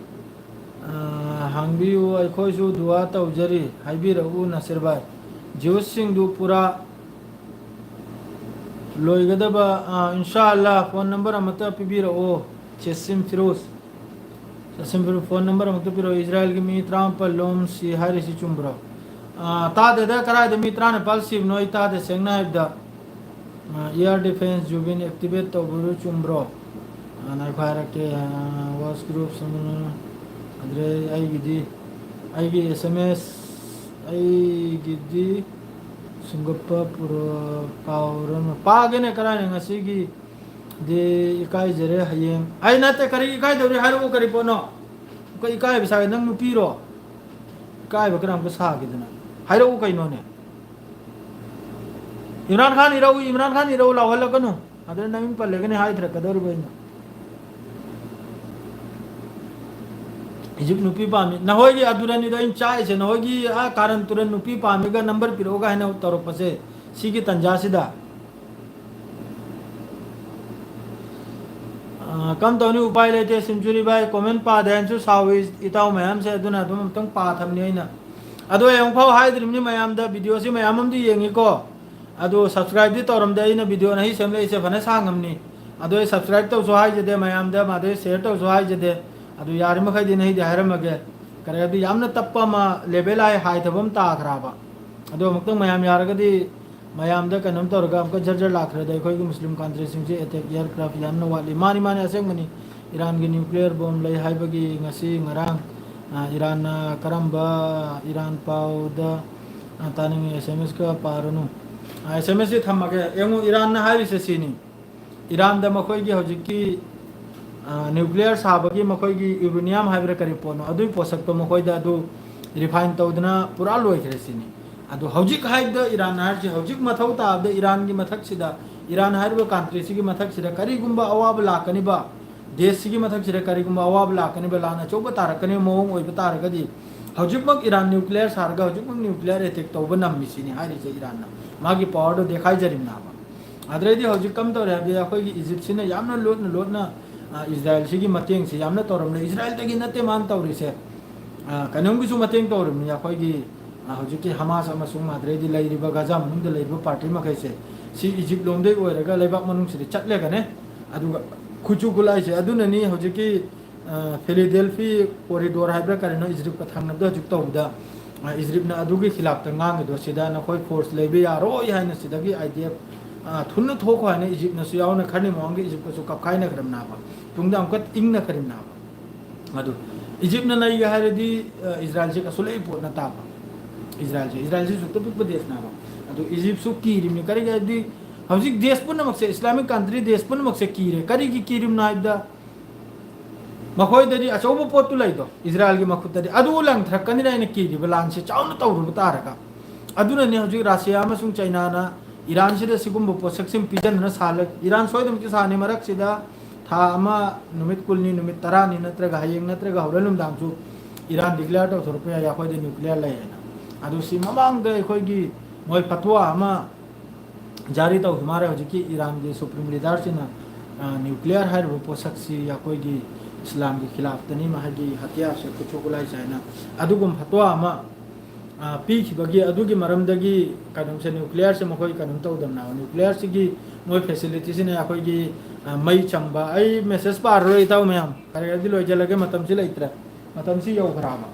ꯑꯥ, ꯍꯥꯡꯕꯤꯌꯨ, ꯑꯩꯈꯣꯏꯁꯨ ꯗꯨꯋꯥ ꯇꯧꯖꯔꯤ, ꯍꯥꯏꯕꯤꯔꯛꯎ ꯅꯁꯤꯔ ꯚꯥꯏ꯫ ꯖ꯭ꯌꯨꯁꯁꯤꯡꯗꯨ ꯄꯨꯔꯥ ꯂꯣꯏꯒꯗꯕ, ꯑꯥ, ꯏꯟꯁꯥ ꯑꯜꯂꯥ, phone number ꯑꯃꯠꯇ ꯄꯤꯕꯤꯔꯛꯑꯣ, ꯆꯦꯁꯤꯝ ꯐꯤꯔꯣꯖ꯫ ꯆꯦꯁꯤꯝ ꯐꯤꯔꯣꯖ, phone number ꯑꯃꯨꯛꯇ ꯄꯤꯔꯛꯑꯣ꯫ ꯏꯖꯔꯥꯌꯦꯜꯒꯤ ꯃꯤ ꯇꯔꯥꯃꯥꯄꯜ ꯂꯣꯝ ꯁꯤ ꯍꯥꯏꯔꯤꯁꯤ ꯆꯨꯝꯕ꯭ꯔꯣ? ꯑꯥ, ꯇꯥꯗꯦꯗ, ꯀꯗꯥꯏꯗ ꯃꯤ ꯇꯔꯥꯅꯤꯄꯥꯜ ꯁꯤꯕꯅꯣ ꯑꯩ ꯇꯥꯗꯦ, ꯁꯦꯡꯅ ꯍꯥꯏꯕꯗ꯫ ꯑꯥ, air defense ꯖꯨꯕꯤꯟ activate ꯇꯧꯕꯗꯨ ꯆꯨꯝꯕ꯭ꯔꯣ? ꯑꯥ, ꯉꯥꯏꯈꯣ ꯍꯥꯏꯔꯛꯀꯦ꯫ ꯑꯥ, watch group, ꯑꯗꯨꯗꯩ ꯑꯩꯒꯤꯗꯤ, ꯑꯩꯒꯤ S M S, ꯑꯩꯒꯤꯗꯤ ꯁꯨꯡꯒꯠꯄ ꯄꯨꯔ-, ꯄꯥꯎꯔꯅꯨ꯫ ꯄꯥꯒꯦꯅꯦ, ꯀꯔꯥꯏꯅ ꯉꯁꯤꯒꯤ ꯗꯤ ꯏꯀꯥꯏꯖꯔꯦ꯫ ꯍꯌꯦꯡ ꯑꯩ ꯅꯠꯇꯦ, ꯀꯔꯤ ꯏꯀꯥꯏꯗꯧꯔꯤ? ꯍꯥꯏꯔꯛꯎ, ꯀꯔꯤ ꯄꯣꯠꯅꯣ? ꯑꯩꯈꯣꯏ ꯏꯀꯥꯏꯕ ꯁꯥꯒꯦ, ꯅꯪ ꯅꯨꯄꯤꯔꯣ? ꯏꯀꯥꯏꯕ ꯀꯔꯝꯕ ꯁꯥꯒꯦꯗꯅ? ꯍꯥꯏꯔꯛꯎ ꯀꯩꯅꯣꯅꯦ? ꯏꯝꯔꯥꯟ ꯈꯥꯟ ꯏꯔꯧ, ꯏꯝꯔꯥꯟ ꯈꯥꯟ ꯏꯔꯧ ꯂꯥꯎꯍꯜꯂꯛꯀꯅꯨ꯫ ꯑꯗꯨꯅ ꯅꯃꯤꯡ ꯄꯜꯂꯒꯅꯤ ꯍꯥꯏꯊꯔꯛꯀꯗꯧꯔꯤꯕ ꯑꯩꯅ꯫ ꯏꯖꯤꯞ ꯅꯨꯄꯤ ꯄꯥꯝꯃꯤ꯫ ꯅꯈꯣꯏꯒꯤ ꯑꯗꯨꯔꯅꯤꯗꯣ ꯑꯩꯅ ꯆꯥꯛꯏꯁꯦ, ꯅꯈꯣꯏꯒꯤ ꯑꯥ ꯀꯥꯔꯟ ꯇꯨꯔꯟ ꯅꯨꯄꯤ ꯄꯥꯝꯃꯤꯒ ꯅꯝꯕꯔ ꯄꯤꯔꯛꯎꯒ ꯍꯥꯏꯅ ꯇꯧꯔꯛꯄꯁꯦ, ꯁꯤꯒꯤ ꯇꯟꯖꯥꯁꯤꯗ꯫ ꯑꯥ, ꯀꯝ ꯇꯧꯅꯤ, ꯎꯄꯥꯏ ꯂꯩꯇꯦ꯫ ꯁꯤꯝꯆꯨꯔꯤ ꯚꯥꯏ, ꯀꯣꯃꯦꯟ ꯄꯥꯗꯦ ꯍꯥꯏꯅꯁꯨ ꯁꯥꯎꯏ ꯏꯇꯥꯎ ꯃꯌꯥꯝꯁꯦ, ꯑꯗꯨꯅ ꯑꯗꯨꯝ ꯑꯝꯇꯪ ꯄꯥꯊꯕꯅꯤ ꯑꯩꯅ꯫ ꯑꯗꯣ ꯑꯩ ꯑꯃꯨꯛꯐꯥꯎ ꯍꯥꯏꯗ꯭ꯔꯤꯕꯅꯤ ꯃꯌꯥꯝꯗ, ꯚꯤꯗꯤꯑꯣꯁꯤ ꯃꯌꯥꯝ ꯑꯃꯗꯤ ꯌꯦꯡꯉꯤꯀꯣ, ꯑꯗꯣ ꯁꯕꯁꯀ꯭ꯔꯥꯏꯕꯇꯤ ꯇꯧꯔꯝꯗꯦ꯫ ꯑꯩꯅ ꯚꯤꯗꯤꯑꯣ ꯑꯅꯤ ꯁꯦꯝꯂꯛꯏꯁꯦ ꯐꯅ ꯁꯥꯡꯉꯝꯅꯤ, ꯑꯗꯣ ꯑꯩ ꯁꯕꯁꯀ꯭ꯔꯥꯏꯕ ꯇꯧꯁꯨ ꯍꯥꯏꯖꯗꯦ ꯃꯌꯥꯝꯗ, ꯃꯥꯗꯩ ꯁꯦꯌꯔ ꯇꯧꯁꯨ ꯍꯥꯏꯖꯗꯦ꯫ ꯑꯗꯨ ꯌꯥꯔꯤꯃꯈꯩꯗꯤ ꯅꯍꯩꯗꯤ ꯍꯥꯏꯔꯝꯃꯒꯦ, ꯀꯔꯤ ꯍꯥꯏꯕꯗꯤ ꯌꯥꯝꯅ ꯇꯞꯄ ꯑꯃ, ꯂꯦꯚꯦꯜ ꯑꯥꯏ ꯍꯥꯏꯊꯕ ꯑꯃ ꯇꯥꯈ꯭ꯔꯕ꯫ ꯑꯗꯣ ꯑꯃꯨꯛꯇꯪ ꯃꯌꯥꯝ ꯌꯥꯔꯒꯗꯤ ꯃꯌꯥꯝꯗ ꯀꯩꯅꯣꯝ ꯇꯧꯔꯒ ꯑꯃꯨꯛꯀ ꯖꯔ ꯖꯔ ꯂꯥꯛꯈ꯭ꯔꯦꯗ, ꯑꯩꯈꯣꯏꯒꯤ ꯃꯨꯁꯂꯤꯝ ꯀꯟꯇ꯭ꯔꯤꯁꯤꯡꯁꯦ ꯑꯦꯇꯦꯛ ꯑꯦꯌꯔꯀ꯭ꯔꯥꯐ ꯌꯥꯝꯅ ꯋꯥꯠꯂꯤ꯫ ꯃꯥꯅꯤ, ꯃꯥꯅꯤ, ꯑꯁꯦꯡꯕꯅꯤ꯫ ꯏꯔꯥꯟꯒꯤ ꯅ꯭ꯌꯨꯀ꯭ꯂꯤꯌꯔ ꯕꯣꯝ ꯂꯩ ꯍꯥꯏꯕꯒꯤ ꯉꯁꯤ ꯉꯔꯥꯡ, ꯑ, ꯏꯔꯥꯟꯅ ꯀꯔꯝꯕ ꯏꯔꯥꯟ ꯄꯥꯎꯗ, ꯑ, ꯇꯥꯅꯤꯡꯉꯤ? ꯑꯦꯁ ꯑꯦꯝ ꯑꯦꯁꯀ ꯄꯥꯔꯨꯅꯨ꯫ ꯑ, ꯑꯦꯁ ꯑꯦꯝ ꯑꯦꯁꯁꯤ ꯊꯝꯃꯒꯦ꯫ ꯌꯦꯡꯉꯨ, ꯏꯔꯥꯟꯅ ꯍꯥꯏꯔꯤꯁꯦ ꯁꯤꯅꯤ꯫ ꯏꯔꯥꯟꯗ ꯃꯈꯣꯏꯒꯤ ꯍꯧꯖꯤꯛꯀꯤ, ꯑ, ꯅ꯭ꯌꯨꯀ꯭ꯂꯤꯌꯔ ꯁꯥꯕꯒꯤ ꯃꯈꯣꯏꯒꯤ ꯌꯨꯔꯦꯅꯤꯌꯝ ꯍꯥꯏꯕ꯭ꯔꯥ ꯀꯔꯤ ꯄꯣꯠꯅꯣ, ꯑꯗꯨꯒꯤ ꯄꯣꯠꯁꯛꯇꯣ ꯃꯈꯣꯏꯗ ꯑꯗꯨ ꯔꯤꯐꯥꯏꯟ ꯇꯧꯗꯅ ꯄꯨꯔꯥ ꯂꯣꯏꯈ꯭ꯔꯦ ꯁꯤꯅꯤ꯫ ꯑꯗꯨ ꯍꯧꯖꯤꯛ ꯍꯥꯏꯕꯗ ꯏꯔꯥꯟ ꯍꯥꯏꯔꯤꯁꯤ ꯍꯧꯖꯤꯛ ꯃꯊꯧ ꯇꯥꯕꯗ ꯏꯔꯥꯟꯒꯤ ꯃꯊꯛꯁꯤꯗ, ꯏꯔꯥꯟ ꯍꯥꯏꯔꯤꯕ ꯀꯟꯇ꯭ꯔꯤꯁꯤꯒꯤ ꯃꯊꯛꯁꯤꯗ ꯀꯔꯤꯒꯨꯝꯕ ꯑꯋꯥꯕ ꯂꯥꯛꯀꯅꯤꯕ, ꯗꯦꯁꯁꯤꯒꯤ ꯃꯊꯛꯁꯤꯗ ꯀꯔꯤꯒꯨꯝꯕ ꯑꯋꯥꯕ ꯂꯥꯛꯀꯅꯤꯕ, ꯂꯥꯟ ꯑꯆꯧꯕ ꯇꯥꯔꯛꯀꯅꯤꯕ ꯃꯑꯣꯡ ꯑꯣꯏꯕ ꯇꯥꯔꯒꯗꯤ, ꯍꯧꯖꯤꯛꯃꯛ ꯏꯔꯥꯟ ꯅ꯭ꯌꯨꯀ꯭ꯂꯤꯌꯔ ꯁꯥꯔꯒ ꯍꯧꯖꯤꯛꯃꯛ ꯅ꯭ꯌꯨꯀ꯭ꯂꯤꯌꯔ ꯑꯦꯇꯦꯛ ꯇꯧꯕ ꯅꯝꯃꯤꯁꯤꯅꯤ ꯍꯥꯏꯔꯤꯁꯦ ꯏꯔꯥꯟꯅ꯫ ꯃꯥꯒꯤ ꯄꯋꯥꯔꯗꯣ ꯗꯦꯈꯥꯏꯖꯔꯤꯕꯅꯦꯕ꯫ ꯑꯗꯨꯗꯩꯗꯤ ꯍꯧꯖꯤꯛ ꯀꯝ ꯇꯧꯔꯦ ꯍꯥꯏꯕꯗꯤ ꯑꯩꯈꯣꯏꯒꯤ ꯏꯖꯤꯞꯁꯤꯅ ꯌꯥꯝꯅ ꯂꯣꯠꯅ ꯂꯣꯠꯅ, ꯑ, ꯏꯖꯔꯥꯌꯦꯜꯁꯤꯒꯤ ꯃꯇꯦꯡꯁꯤ ꯌꯥꯝꯅ ꯇꯧꯔꯝꯂꯦ꯫ ꯏꯖꯔꯥꯌꯦꯜꯗꯒꯤ ꯅꯠꯇꯦ ꯃꯥꯅ ꯇꯧꯔꯤꯁꯦ꯫ ꯑ, ꯀꯩꯅꯣꯝꯒꯤꯁꯨ ꯃꯇꯦꯡ ꯇꯧꯔꯤꯕꯅꯤ ꯑꯩꯈꯣꯏꯒꯤ, ꯑ, ꯍꯧꯖꯤꯛꯀꯤ ꯍꯃꯥꯁ ꯑꯃꯁꯨꯡ ꯑꯗꯨꯗꯩꯗꯤ ꯂꯩꯔꯤꯕ ꯒꯥꯖꯥ ꯃꯅꯨꯡꯗ ꯂꯩꯔꯤꯕ ꯄꯥꯔꯇꯤ ꯃꯈꯩꯁꯦ ꯁꯤ ꯏꯖꯤꯞ ꯂꯣꯝꯗꯩ ꯑꯣꯏꯔꯒ ꯂꯩꯕꯥꯛ ꯃꯅꯨꯡꯁꯤꯗ ꯆꯠꯂꯒꯅꯦ꯫ ꯑꯗꯨꯒ ꯈꯨꯠꯁꯨ ꯈꯨꯠꯂꯥꯏꯁꯦ ꯑꯗꯨꯅꯅꯤ ꯍꯧꯖꯤꯛꯀꯤ, ꯑ, ꯐꯤꯂꯤꯗꯦꯜꯐꯤ ꯀꯣꯔꯤꯗꯣꯔ ꯍꯥꯏꯕ꯭ꯔꯥ ꯀꯔꯤꯅꯣ ꯏꯖꯤꯞꯀ ꯊꯪꯅꯕꯗ ꯍꯧꯖꯤꯛ ꯇꯧꯕꯗ, ꯑ, ꯏꯖꯤꯞꯅ ꯑꯗꯨꯒꯤ ꯈꯤꯂꯥꯞꯇ ꯉꯥꯡꯉꯤꯗꯣ, ꯁꯤꯗ ꯅꯈꯣꯏ ꯐꯣꯔꯁ ꯂꯩꯕ ꯌꯥꯔꯣꯏ ꯍꯥꯏꯅ ꯁꯤꯗꯒꯤ ꯑꯥꯏ ꯗꯤ ꯑꯦꯐ, ꯑ, ꯊꯨꯅ ꯊꯣꯛꯈꯣ ꯍꯥꯏꯅ ꯏꯖꯤꯞꯅꯁꯨ ꯌꯥꯎꯅ ꯈꯔꯅꯤ ꯃꯃꯥꯡꯒꯤ ꯏꯖꯤꯞꯀꯁꯨ ꯀꯞꯈꯥꯏꯅꯈ꯭ꯔꯕꯅꯦꯕ꯫ ꯇꯨꯡꯗ ꯑꯃꯨꯛꯀ ꯏꯪꯅꯈ꯭ꯔꯕꯅꯦꯕ꯫ ꯑꯗꯨ ꯏꯖꯤꯞꯅ ꯂꯩꯒꯦ ꯍꯥꯏꯔꯗꯤ, ꯑ, ꯏꯖꯔꯥꯌꯦꯜꯁꯦ ꯀꯩꯁꯨ ꯂꯩ ꯄꯣꯠ ꯅꯠꯇꯕ꯫ ꯏꯖꯔꯥꯌꯦꯜꯁꯦ, ꯏꯖꯔꯥꯌꯦꯜꯁꯦ ꯑꯁꯨꯛꯇ ꯄꯤꯛꯄ ꯗꯦꯁꯅꯦꯕ꯫ ꯑꯗꯨ ꯏꯖꯤꯞꯁꯨ ꯀꯤꯔꯤꯕꯅꯤ꯫ ꯀꯔꯤꯒꯤ ꯍꯥꯏꯕꯗꯤ ꯍꯧꯖꯤꯛ ꯗꯦꯁ ꯄꯨꯝꯅꯃꯛꯁꯦ, ꯏꯁꯂꯥꯃꯤꯛ ꯀꯟꯇ꯭ꯔꯤ ꯗꯦꯁ ꯄꯨꯝꯅꯃꯛꯁꯦ ꯀꯤꯔꯦ꯫ ꯀꯔꯤꯒꯤ ꯀꯤꯔꯤꯕꯅꯣ ꯍꯥꯏꯕꯗ ꯃꯈꯣꯏꯗꯗꯤ ꯑꯆꯧꯕ ꯄꯣꯠꯇꯨ ꯂꯩꯗꯣ, ꯏꯖꯔꯥꯏꯜꯒꯤ ꯃꯈꯨꯠꯇꯗꯤ꯫ ꯑꯗꯨ ꯂꯪꯊꯔꯛꯀꯅꯤꯅ ꯑꯩꯅ ꯀꯤꯔꯤꯕ ꯂꯥꯟꯁꯦ ꯆꯥꯎꯅ ꯇꯧꯔꯨꯕ ꯇꯥꯔꯒ꯫ ꯑꯗꯨꯅꯅꯦ ꯍꯧꯖꯤꯛ ꯔꯁꯤꯌꯥ ꯑꯃꯁꯨꯡ ꯆꯩꯅꯥꯅ ꯏꯔꯥꯟꯁꯤꯗ ꯁꯤꯒꯨꯝꯕ ꯄꯣꯠꯁꯛꯁꯤꯡ ꯄꯤꯖꯅꯅ ꯁꯥꯍꯜꯂ-, ꯏꯔꯥꯟ ꯁꯣꯏꯗꯅꯃꯛꯀꯤ ꯁꯥꯅꯤ꯫ ꯃꯔꯛꯁꯤꯗ ꯊꯥ ꯑꯃ, ꯅꯨꯃꯤꯠ ꯀꯨꯟꯅꯤ, ꯅꯨꯃꯤꯠ ꯇꯔꯥꯅꯤ, ꯅꯠꯇ꯭ꯔꯒ ꯍꯌꯦꯡ ꯅꯠꯇ꯭ꯔꯒ ꯍꯣꯔꯦꯟ ꯅꯨꯡꯗꯥꯡꯁꯨ ꯏꯔꯥꯟ ꯗꯤꯀ꯭ꯂꯦꯌꯔ ꯇꯧꯊꯣꯔꯛꯄ ꯌꯥꯏ, ꯑꯩꯈꯣꯏꯗ ꯅ꯭ꯌꯨꯀ꯭ꯂꯤꯌꯔ ꯂꯩ ꯍꯥꯏꯅ꯫ ꯑꯗꯨ ꯁꯤ ꯃꯃꯥꯡꯗ ꯑꯩꯈꯣꯏꯒꯤ ꯃꯣꯏ ꯐꯠꯋꯥ ꯑꯃ ꯖꯥꯔꯤ ꯇꯧꯈꯤ ꯃꯥꯔꯦ ꯍꯧꯖꯤꯛꯀꯤ ꯏꯔꯥꯟꯒꯤ ꯁꯨꯄ꯭ꯔꯤꯝ ꯂꯤꯗꯔꯁꯤꯅ, ꯑ, ꯅ꯭ꯌꯨꯀ꯭ꯂꯤꯌꯔ ꯍꯥꯏꯔꯤꯕ ꯄꯣꯠꯁꯛꯁꯤ ꯑꯩꯈꯣꯏꯒꯤ ꯏꯁꯂꯥꯝꯒꯤ ꯈꯤꯂꯥꯐꯇꯅꯤ, ꯃꯥꯒꯤ ꯍꯇꯤꯌꯥꯔꯁꯦ, ꯈꯨꯠꯁꯨ ꯈꯨꯠꯂꯥꯏꯁꯦ ꯍꯥꯏꯅ ꯑꯗꯨꯒꯨꯝꯕ ꯐꯠꯋꯥ ꯑꯃ, ꯑ, ꯄꯤꯈꯤꯕꯒꯤ ꯑꯗꯨꯒꯤ ꯃꯔꯝꯗꯒꯤ ꯀꯩꯅꯣꯁꯦ, ꯅ꯭ꯌꯨꯀ꯭ꯂꯤꯌꯔꯁꯦ ꯃꯈꯣꯏ ꯀꯩꯅꯣꯝ ꯇꯧꯗꯕꯅꯦꯕ꯫ ꯅ꯭ꯌꯨꯀ꯭ꯂꯤꯌꯔꯁꯤꯒꯤ ꯃꯣꯏ ꯐꯦꯁꯤꯂꯤꯇꯤꯁꯤꯅ ꯑꯩꯈꯣꯏꯒꯤ, ꯑ, ꯃꯩ ꯆꯪꯕ, ꯑꯩ ꯃꯦꯁꯦꯖ ꯄꯥꯔꯔꯣꯏ ꯏꯇꯥꯎ ꯃꯌꯥꯝ, ꯈꯔ ꯈꯔꯗꯤ ꯂꯣꯏꯁꯤꯜꯂꯒꯦ, ꯃꯇꯝꯁꯤ ꯂꯩꯇ꯭ꯔꯦ꯫ ꯃꯇꯝꯁꯤ ꯌꯧꯈ꯭ꯔꯕ꯫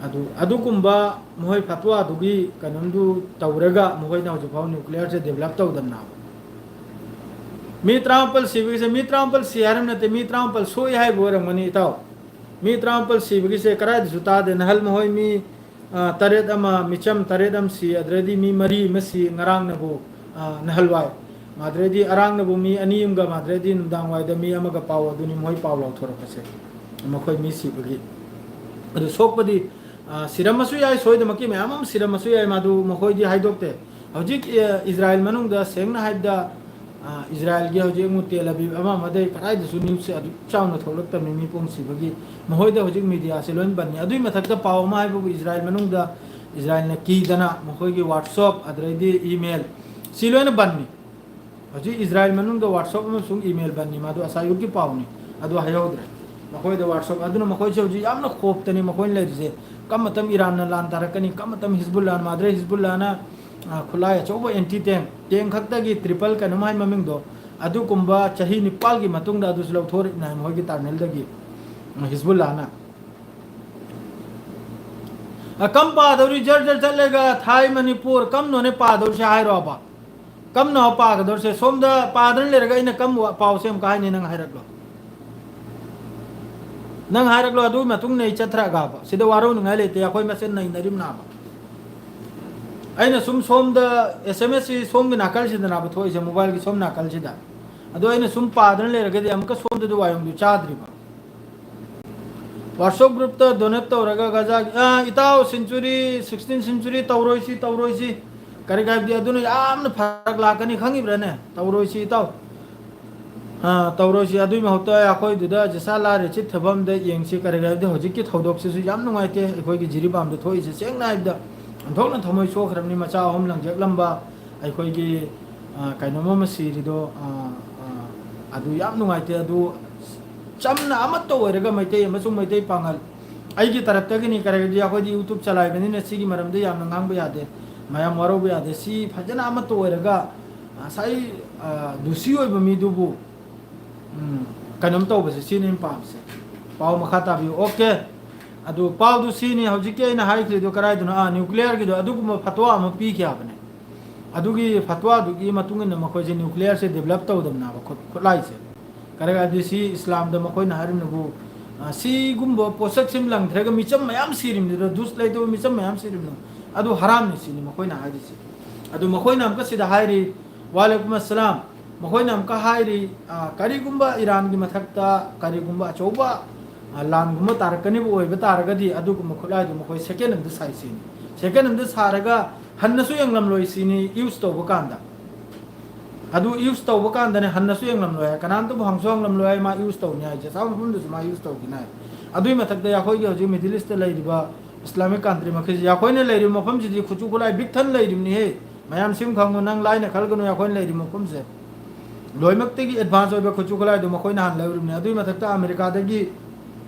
ꯑꯗꯨ, ꯑꯗꯨꯒꯨꯝꯕ ꯃꯈꯣꯏ ꯐꯠꯋꯥꯗꯨꯒꯤ ꯀꯩꯅꯣꯝꯗꯨ ꯇꯧꯔꯒ ꯃꯈꯣꯏꯅ ꯍꯧꯖꯤꯛꯐꯥꯎ ꯅ꯭ꯌꯨꯀ꯭ꯂꯤꯌꯔꯁꯦ ꯗꯤꯕꯂꯞ ꯇꯧꯗꯅ꯫ ꯃꯤ ꯇꯔꯥꯃꯥꯄꯜ ꯁꯤꯕꯒꯤꯁꯦ, ꯃꯤ ꯇꯔꯥꯃꯥꯄꯜ ꯁꯤ ꯍꯥꯏꯔꯝ ꯅꯠꯇꯦ, ꯃꯤ ꯇꯔꯥꯃꯥꯄꯜ ꯁꯣꯛꯏ ꯍꯥꯏꯕ ꯑꯣꯏꯔꯝꯒꯅꯤ ꯏꯇꯥꯎ꯫ ꯃꯤ ꯇꯔꯥꯃꯥꯄꯜ ꯁꯤꯕꯒꯤꯁꯦ ꯀꯗꯥꯏꯗꯁꯨ ꯇꯥꯗꯦ꯫ ꯅꯍꯥꯜ ꯃꯈꯣꯏ ꯃꯤ, ꯑ, ꯇꯔꯦꯠ ꯑꯃ, ꯃꯤꯆꯝ ꯇꯔꯦꯠ ꯑꯃ ꯁꯤ, ꯑꯗꯨꯗꯩꯗꯤ ꯃꯤ ꯃꯔꯤ ꯑꯃ ꯁꯤ ꯉꯔꯥꯡꯅꯕꯨ, ꯑ, ꯅꯍꯥꯜꯋꯥꯏ꯫ ꯃꯥꯗ꯭ꯔꯦꯗꯤ ꯑꯔꯥꯡꯅꯕꯨ ꯃꯤ ꯑꯅꯤ ꯑꯃꯒ ꯃꯥꯗ꯭ꯔꯦꯗꯤ ꯅꯨꯡꯗꯥꯡ ꯋꯥꯏꯗ ꯃꯤ ꯑꯃꯒ ꯄꯥꯎ ꯑꯗꯨꯅꯤ ꯃꯣꯏ ꯄꯥꯎ ꯂꯥꯎꯊꯣꯔꯛꯄꯁꯦ꯫ ꯃꯈꯣꯏ ꯃꯤ ꯁꯤꯕꯒꯤ꯫ ꯑꯗꯨ ꯁꯣꯛꯄꯗꯤ, ꯑ, ꯁꯤꯔꯝꯃꯁꯨ ꯌꯥꯏ, ꯁꯣꯏꯗꯃꯛꯀꯤ ꯃꯌꯥꯝ ꯑꯃ ꯁꯤꯔꯝꯃꯁꯨ ꯌꯥꯏ, ꯃꯗꯨ ꯃꯈꯣꯏꯗꯤ ꯍꯥꯏꯗꯣꯛꯇꯦ꯫ ꯍꯧꯖꯤꯛ, ꯑ, ꯏꯖꯔꯥꯌꯦꯜ ꯃꯅꯨꯡꯗ ꯁꯦꯡꯅ ꯍꯥꯏꯕꯗ, ꯑ, ꯏꯖꯔꯥꯌꯦꯜꯒꯤ ꯍꯧꯖꯤꯛ ꯑꯃꯨꯛ ꯇꯦꯜ ꯑꯕꯤꯕ ꯑꯃ ꯑꯃꯗꯩ ꯀꯗꯥꯏꯗꯁꯨ ꯅ꯭ꯌꯨꯁꯁꯦ ꯑꯗꯨꯛ ꯆꯥꯎꯅ ꯊꯣꯛꯂꯛꯇꯕꯅꯤ ꯃꯤ ꯄꯣꯡ ꯁꯤꯕꯒꯤ꯫ ꯃꯈꯣꯏꯗ ꯍꯧꯖꯤꯛ ꯃꯤꯗꯤꯌꯥꯁꯦ ꯂꯣꯏꯅ ꯕꯟꯅꯤ꯫ ꯑꯗꯨꯒꯤ ꯃꯊꯛꯇ ꯄꯥꯎ ꯑꯃ ꯍꯥꯏꯕꯕꯨ ꯏꯖꯔꯥꯌꯦꯜ ꯃꯅꯨꯡꯗ ꯏꯖꯔꯥꯌꯦꯜꯅ ꯀꯤꯗꯅ ꯃꯈꯣꯏꯒꯤ WhatsApp ꯑꯗꯨꯗꯩꯗꯤ email ꯁꯤ ꯂꯣꯏꯅ ꯕꯟꯅꯤ꯫ ꯍꯧꯖꯤꯛ ꯏꯖꯔꯥꯌꯦꯜ ꯃꯅꯨꯡꯗ WhatsApp ꯑꯃꯁꯨꯡ email ꯕꯟꯅꯤ, ꯃꯗꯨ ꯑꯁꯥꯌꯨꯛꯀꯤ ꯄꯥꯎꯅꯤ, ꯑꯗꯨ ꯍꯥꯏꯍꯧꯗ꯭ꯔꯦ꯫ ꯃꯈꯣꯏꯗ WhatsApp ꯑꯗꯨꯅ ꯃꯈꯣꯏꯁꯦ ꯍꯧꯖꯤꯛ ꯌꯥꯝꯅ ꯈꯣꯞꯇꯅꯤ ꯃꯈꯣꯏꯅ ꯂꯩꯔꯤꯁꯦ꯫ ꯀꯔꯝꯕ ꯃꯇꯝ ꯏꯔꯥꯟꯅ ꯂꯥꯟ ꯇꯥꯔꯛꯀꯅꯤ, ꯀꯔꯝꯕ ꯃꯇꯝ ꯍꯤꯖꯕꯨꯜꯂꯥꯅ, ꯃꯥꯗ꯭ꯔꯦ ꯍꯤꯖꯕꯨꯜꯂꯥꯅ, ꯑ, ꯈꯨꯠꯂꯥꯏ ꯑꯆꯧꯕ ꯑꯦꯟꯇꯤ ꯇꯦꯡ, ꯇꯦꯡ ꯈꯛꯇꯒꯤ ꯇ꯭ꯔꯤꯄꯜ ꯀꯩꯅꯣꯝ ꯍꯥꯏ ꯃꯃꯤꯡꯗꯣ, ꯑꯗꯨꯒꯨꯝꯕ ꯆꯍꯤ ꯅꯤꯄꯥꯜꯒꯤ ꯃꯇꯨꯡꯗ ꯑꯗꯨꯁꯨ ꯂꯧꯊꯣꯔꯛꯏꯅꯦ ꯃꯈꯣꯏꯒꯤ ꯇꯥꯔꯅꯦꯜꯗꯒꯤ, ꯑ, ꯍꯤꯖꯕꯨꯜꯂꯥꯅ꯫ ꯑ, ꯀꯝ ꯄꯥꯗꯧꯔꯤ? ꯖꯔ ꯖꯔ ꯆꯠꯂꯒ ꯊꯥꯏ ꯃꯅꯤꯄꯨꯔ ꯀꯝꯅꯣꯅꯦ ꯄꯥꯗꯧꯔꯤꯁꯦ ꯍꯥꯏꯔꯣꯕ? ꯀꯝꯅꯣ ꯄꯥꯒꯗꯧꯔꯤꯁꯦ? ꯁꯣꯝꯗ ꯄꯥꯗꯅ ꯂꯩꯔꯒ ꯑꯩꯅ ꯀꯝ ꯋꯥ-, ꯄꯥꯎꯁꯦ ꯑꯃꯨꯛꯀ ꯍꯥꯏꯅꯤ, ꯅꯪ ꯍꯥꯏꯔꯛꯂꯣ꯫ ꯅꯪ ꯍꯥꯏꯔꯛꯂꯣ, ꯑꯗꯨꯒꯤ ꯃꯇꯨꯡ ꯅꯩ ꯆꯠꯊꯔꯛꯑꯒꯕ꯫ ꯁꯤꯗ ꯋꯥꯔꯧꯅꯤꯡꯉꯥꯏ ꯂꯩꯇꯦ, ꯑꯩꯈꯣꯏ ꯃꯁꯦꯟ ꯅꯩꯅꯔꯤꯕꯅꯥꯕ꯫ ꯑꯩꯅ ꯁꯨꯝ ꯁꯣꯝꯗ ꯑꯦꯁ ꯑꯦꯝ ꯑꯦꯁꯁꯤ ꯁꯣꯝꯒꯤ ꯅꯥꯀꯜꯁꯤꯗꯅꯦꯕ ꯊꯣꯛꯏꯁꯦ, ꯃꯣꯕꯥꯏꯜꯒꯤ ꯁꯣꯝ ꯅꯥꯀꯜꯁꯤꯗ꯫ ꯑꯗꯣ ꯑꯩꯅ ꯁꯨꯝ ꯄꯥꯗꯅ ꯂꯩꯔꯒꯗꯤ ꯑꯃꯨꯛꯀ ꯁꯣꯝꯗꯗꯤ ꯋꯥꯌꯣꯡꯗꯨ ꯆꯥꯗ꯭ꯔꯤꯕ꯫ WhatsApp groupꯇ donate ꯇꯧꯔꯒ ꯒꯖꯥꯒꯤ, ꯑꯥ, ꯏꯇꯥꯎ, century, sixteenth century ꯇꯧꯔꯣꯏꯁꯤ, ꯇꯧꯔꯣꯏꯁꯤ꯫ ꯀꯔꯤ ꯍꯥꯏꯕꯗꯤ ꯑꯗꯨꯅ ꯌꯥꯝꯅ ꯐꯔꯛ ꯂꯥꯛꯀꯅꯤ ꯈꯪꯉꯤꯕ꯭ꯔꯥꯅꯦ? ꯇꯧꯔꯣꯏꯁꯤ ꯏꯇꯥꯎ꯫ ꯑꯥ, ꯇꯧꯔꯣꯏꯁꯤ꯫ ꯑꯗꯨꯒꯤ ꯃꯍꯨꯠꯇ ꯑꯩꯈꯣꯏꯗꯨꯗ ꯖꯤꯁꯥ ꯂꯥ ꯔꯦꯆꯤꯠ ꯊꯕꯝꯗ ꯌꯦꯡꯁꯤ꯫ ꯀꯔꯤ ꯍꯥꯏꯕꯗꯤ ꯍꯧꯖꯤꯛꯀꯤ ꯊꯧꯗꯣꯛꯁꯤꯁꯨ ꯌꯥꯝ ꯅꯨꯡꯉꯥꯏꯇꯦ꯫ ꯑꯩꯈꯣꯏꯒꯤ ꯖꯤꯔꯤꯕꯥꯝꯗ ꯊꯣꯛꯏꯁꯦ ꯁꯦꯡꯅ ꯍꯥꯏꯕꯗ ꯑꯣꯟꯊꯣꯛꯅ ꯊꯃꯣꯏ ꯁꯣꯛꯈ꯭ꯔꯕꯅꯤ꯫ ꯃꯆꯥ ꯑꯍꯨꯝ ꯂꯪꯖꯛꯂꯝꯕ ꯑꯩꯈꯣꯏꯒꯤ, ꯑꯥ, ꯀꯩꯅꯣꯝ ꯑꯃ ꯁꯤꯔꯤꯗꯣ, ꯑꯥ, ꯑꯥ, ꯑꯗꯨ ꯌꯥꯝ ꯅꯨꯡꯉꯥꯏꯇꯦ꯫ ꯑꯗꯨ ꯆꯝꯅ ꯑꯃꯠꯇ ꯑꯣꯏꯔꯒ ꯃꯩꯇꯩ ꯑꯃꯁꯨꯡ ꯃꯩꯇꯩ ꯄꯥꯉꯜ ꯑꯩꯒꯤ ꯇꯔꯞꯇꯒꯤꯅꯤ꯫ ꯀꯔꯤꯒꯤꯗꯤ ꯑꯩꯈꯣꯏꯗꯤ YouTube ꯆꯂꯥꯏꯕꯅꯤꯅ ꯁꯤꯒꯤ ꯃꯔꯝꯗ ꯌꯥꯝꯅ ꯉꯥꯡꯕ ꯌꯥꯗꯦ, ꯃꯌꯥꯝ ꯋꯥꯔꯧꯕ ꯌꯥꯗꯦ꯫ ꯁꯤ ꯐꯖꯅ ꯑꯃꯠꯇ ꯑꯣꯏꯔꯒ ꯉꯁꯥꯏ, ꯑ, ꯗꯨꯁꯤ ꯑꯣꯏꯕ ꯃꯤꯗꯨꯕꯨ, ꯎꯝ, ꯀꯩꯅꯣꯝ ꯇꯧꯕꯁꯦ, ꯁꯤꯅꯤ ꯑꯩꯅ ꯄꯥꯝꯃꯤꯁꯦ꯫ ꯄꯥꯎ ꯃꯈꯥ ꯇꯥꯕꯤꯌꯨ꯫ OK꯫ ꯑꯗꯨ ꯄꯥꯎꯗꯨ ꯁꯤꯅꯤ꯫ ꯍꯧꯖꯤꯛꯀꯤ ꯑꯩꯅ ꯍꯥꯏꯈ꯭ꯔꯤꯗꯣ ꯀꯗꯥꯏꯗꯅꯣ? ꯑꯥ, nuclearꯒꯤꯗꯣ꯫ ꯑꯗꯨꯒꯨꯝꯕ ꯐꯇꯋꯥ ꯑꯃ ꯄꯤꯈꯤ ꯍꯥꯏꯕꯅꯦ꯫ ꯑꯗꯨꯒꯤ ꯐꯇꯋꯥꯗꯨꯒꯤ ꯃꯇꯨꯡ ꯏꯟꯅ ꯃꯈꯣꯏꯁꯦ nuclearꯁꯦ develop ꯇꯧꯗꯕꯅꯦꯕ, ꯈꯨꯠ-, ꯈꯨꯠꯂꯥꯏꯁꯦ꯫ ꯀꯔꯤ ꯍꯥꯏꯗꯤ ꯁꯤ ꯏꯁꯂꯥꯝꯗ ꯃꯈꯣꯏꯅ ꯍꯥꯏꯔꯤꯕꯅꯕꯨ, ꯑ, ꯁꯤꯒꯨꯝꯕ ꯄꯣꯠꯁꯛꯁꯤꯃ ꯂꯪꯊꯔꯒ ꯃꯤꯆꯝ ꯃꯌꯥꯝ ꯁꯤꯔꯤꯕꯅꯤꯗꯣ, ꯗꯨꯁ ꯂꯩꯇꯕ ꯃꯤꯆꯝ ꯃꯌꯥꯝ ꯁꯤꯔꯤꯕꯅꯣ, ꯑꯗꯨ ꯍꯔꯥꯝꯅꯤ ꯁꯤꯅꯤ ꯃꯈꯣꯏꯅ ꯍꯥꯏꯔꯤꯁꯦ꯫ ꯑꯗꯨ ꯃꯈꯣꯏꯅ ꯑꯃꯨꯛꯀ ꯁꯤꯗ ꯍꯥꯏꯔꯤ, ꯋꯥꯂꯦꯀꯨꯝ ꯑꯁꯂꯥꯝ, ꯃꯈꯣꯏꯅ ꯑꯃꯨꯛꯀ ꯍꯥꯏꯔꯤ, ꯑ, ꯀꯔꯤꯒꯨꯝꯕ ꯏꯔꯥꯟꯒꯤ ꯃꯊꯛꯇ ꯀꯔꯤꯒꯨꯝꯕ ꯑꯆꯧꯕ, ꯑ, ꯂꯥꯟꯒꯨꯝꯕ ꯇꯥꯔꯛꯀꯅꯤꯕ ꯑꯣꯏꯕ ꯇꯥꯔꯒꯗꯤ ꯑꯗꯨꯒꯨꯝꯕ ꯈꯨꯠꯂꯥꯏꯗꯨ ꯃꯈꯣꯏ second ꯑꯃꯗ ꯁꯥꯏ ꯁꯤꯅꯤ꯫ Second ꯑꯃꯗ ꯁꯥꯔꯒ ꯍꯟꯅꯁꯨ ꯌꯦꯡꯂꯝꯂꯣꯏ ꯁꯤꯅꯤ use ꯇꯧꯕ ꯀꯥꯟꯗ꯫ ꯑꯗꯨ use ꯇꯧꯕ ꯀꯥꯟꯗꯅꯦ ꯍꯟꯅꯁꯨ ꯌꯦꯡꯂꯝꯂꯣꯏ ꯍꯥꯏ, ꯀꯅꯥꯝꯇꯕꯨ ꯍꯪꯁꯨ ꯍꯪꯂꯝꯂꯣꯏ ꯍꯥꯏ, ꯃꯥ use ꯇꯧꯅꯤ ꯍꯥꯏꯁꯦ, ꯑꯁꯥꯕ ꯃꯐꯝꯗꯁꯨ ꯃꯥ use ꯇꯧꯈꯤꯅꯤ ꯍꯥꯏ꯫ ꯑꯗꯨꯒꯤ ꯃꯊꯛꯇ ꯑꯩꯈꯣꯏꯒꯤ ꯍꯧꯖꯤꯛ Middle Eastꯇ ꯂꯩꯔꯤꯕ Islamic country ꯃꯈꯩꯁꯤ, ꯑꯩꯈꯣꯏꯅ ꯂꯩꯔꯤꯕ ꯃꯐꯝꯁꯤꯗꯤ ꯈꯨꯠꯁꯨ ꯈꯨꯠꯂꯥꯏ ꯕꯤꯛ ꯊꯟ ꯂꯩꯔꯤꯕꯅꯤꯍꯦ꯫ ꯃꯌꯥꯝ ꯁꯤꯃ ꯈꯪꯉꯨ, ꯅꯪ ꯂꯥꯏꯅ ꯈꯜꯒꯅꯨ, ꯑꯩꯈꯣꯏꯅ ꯂꯩꯔꯤꯕ ꯃꯐꯝꯁꯦ ꯂꯣꯏꯅꯃꯛꯇꯒꯤ advance ꯑꯣꯏꯕ ꯈꯨꯠꯁꯨ ꯈꯨꯠꯂꯥꯏꯗꯣ ꯃꯈꯣꯏꯅ ꯍꯥꯟꯅ ꯂꯩꯔꯤꯕꯅꯤ꯫ ꯑꯗꯨꯒꯤ ꯃꯊꯛꯇ ꯑꯃꯦꯔꯤꯀꯥꯗꯒꯤ,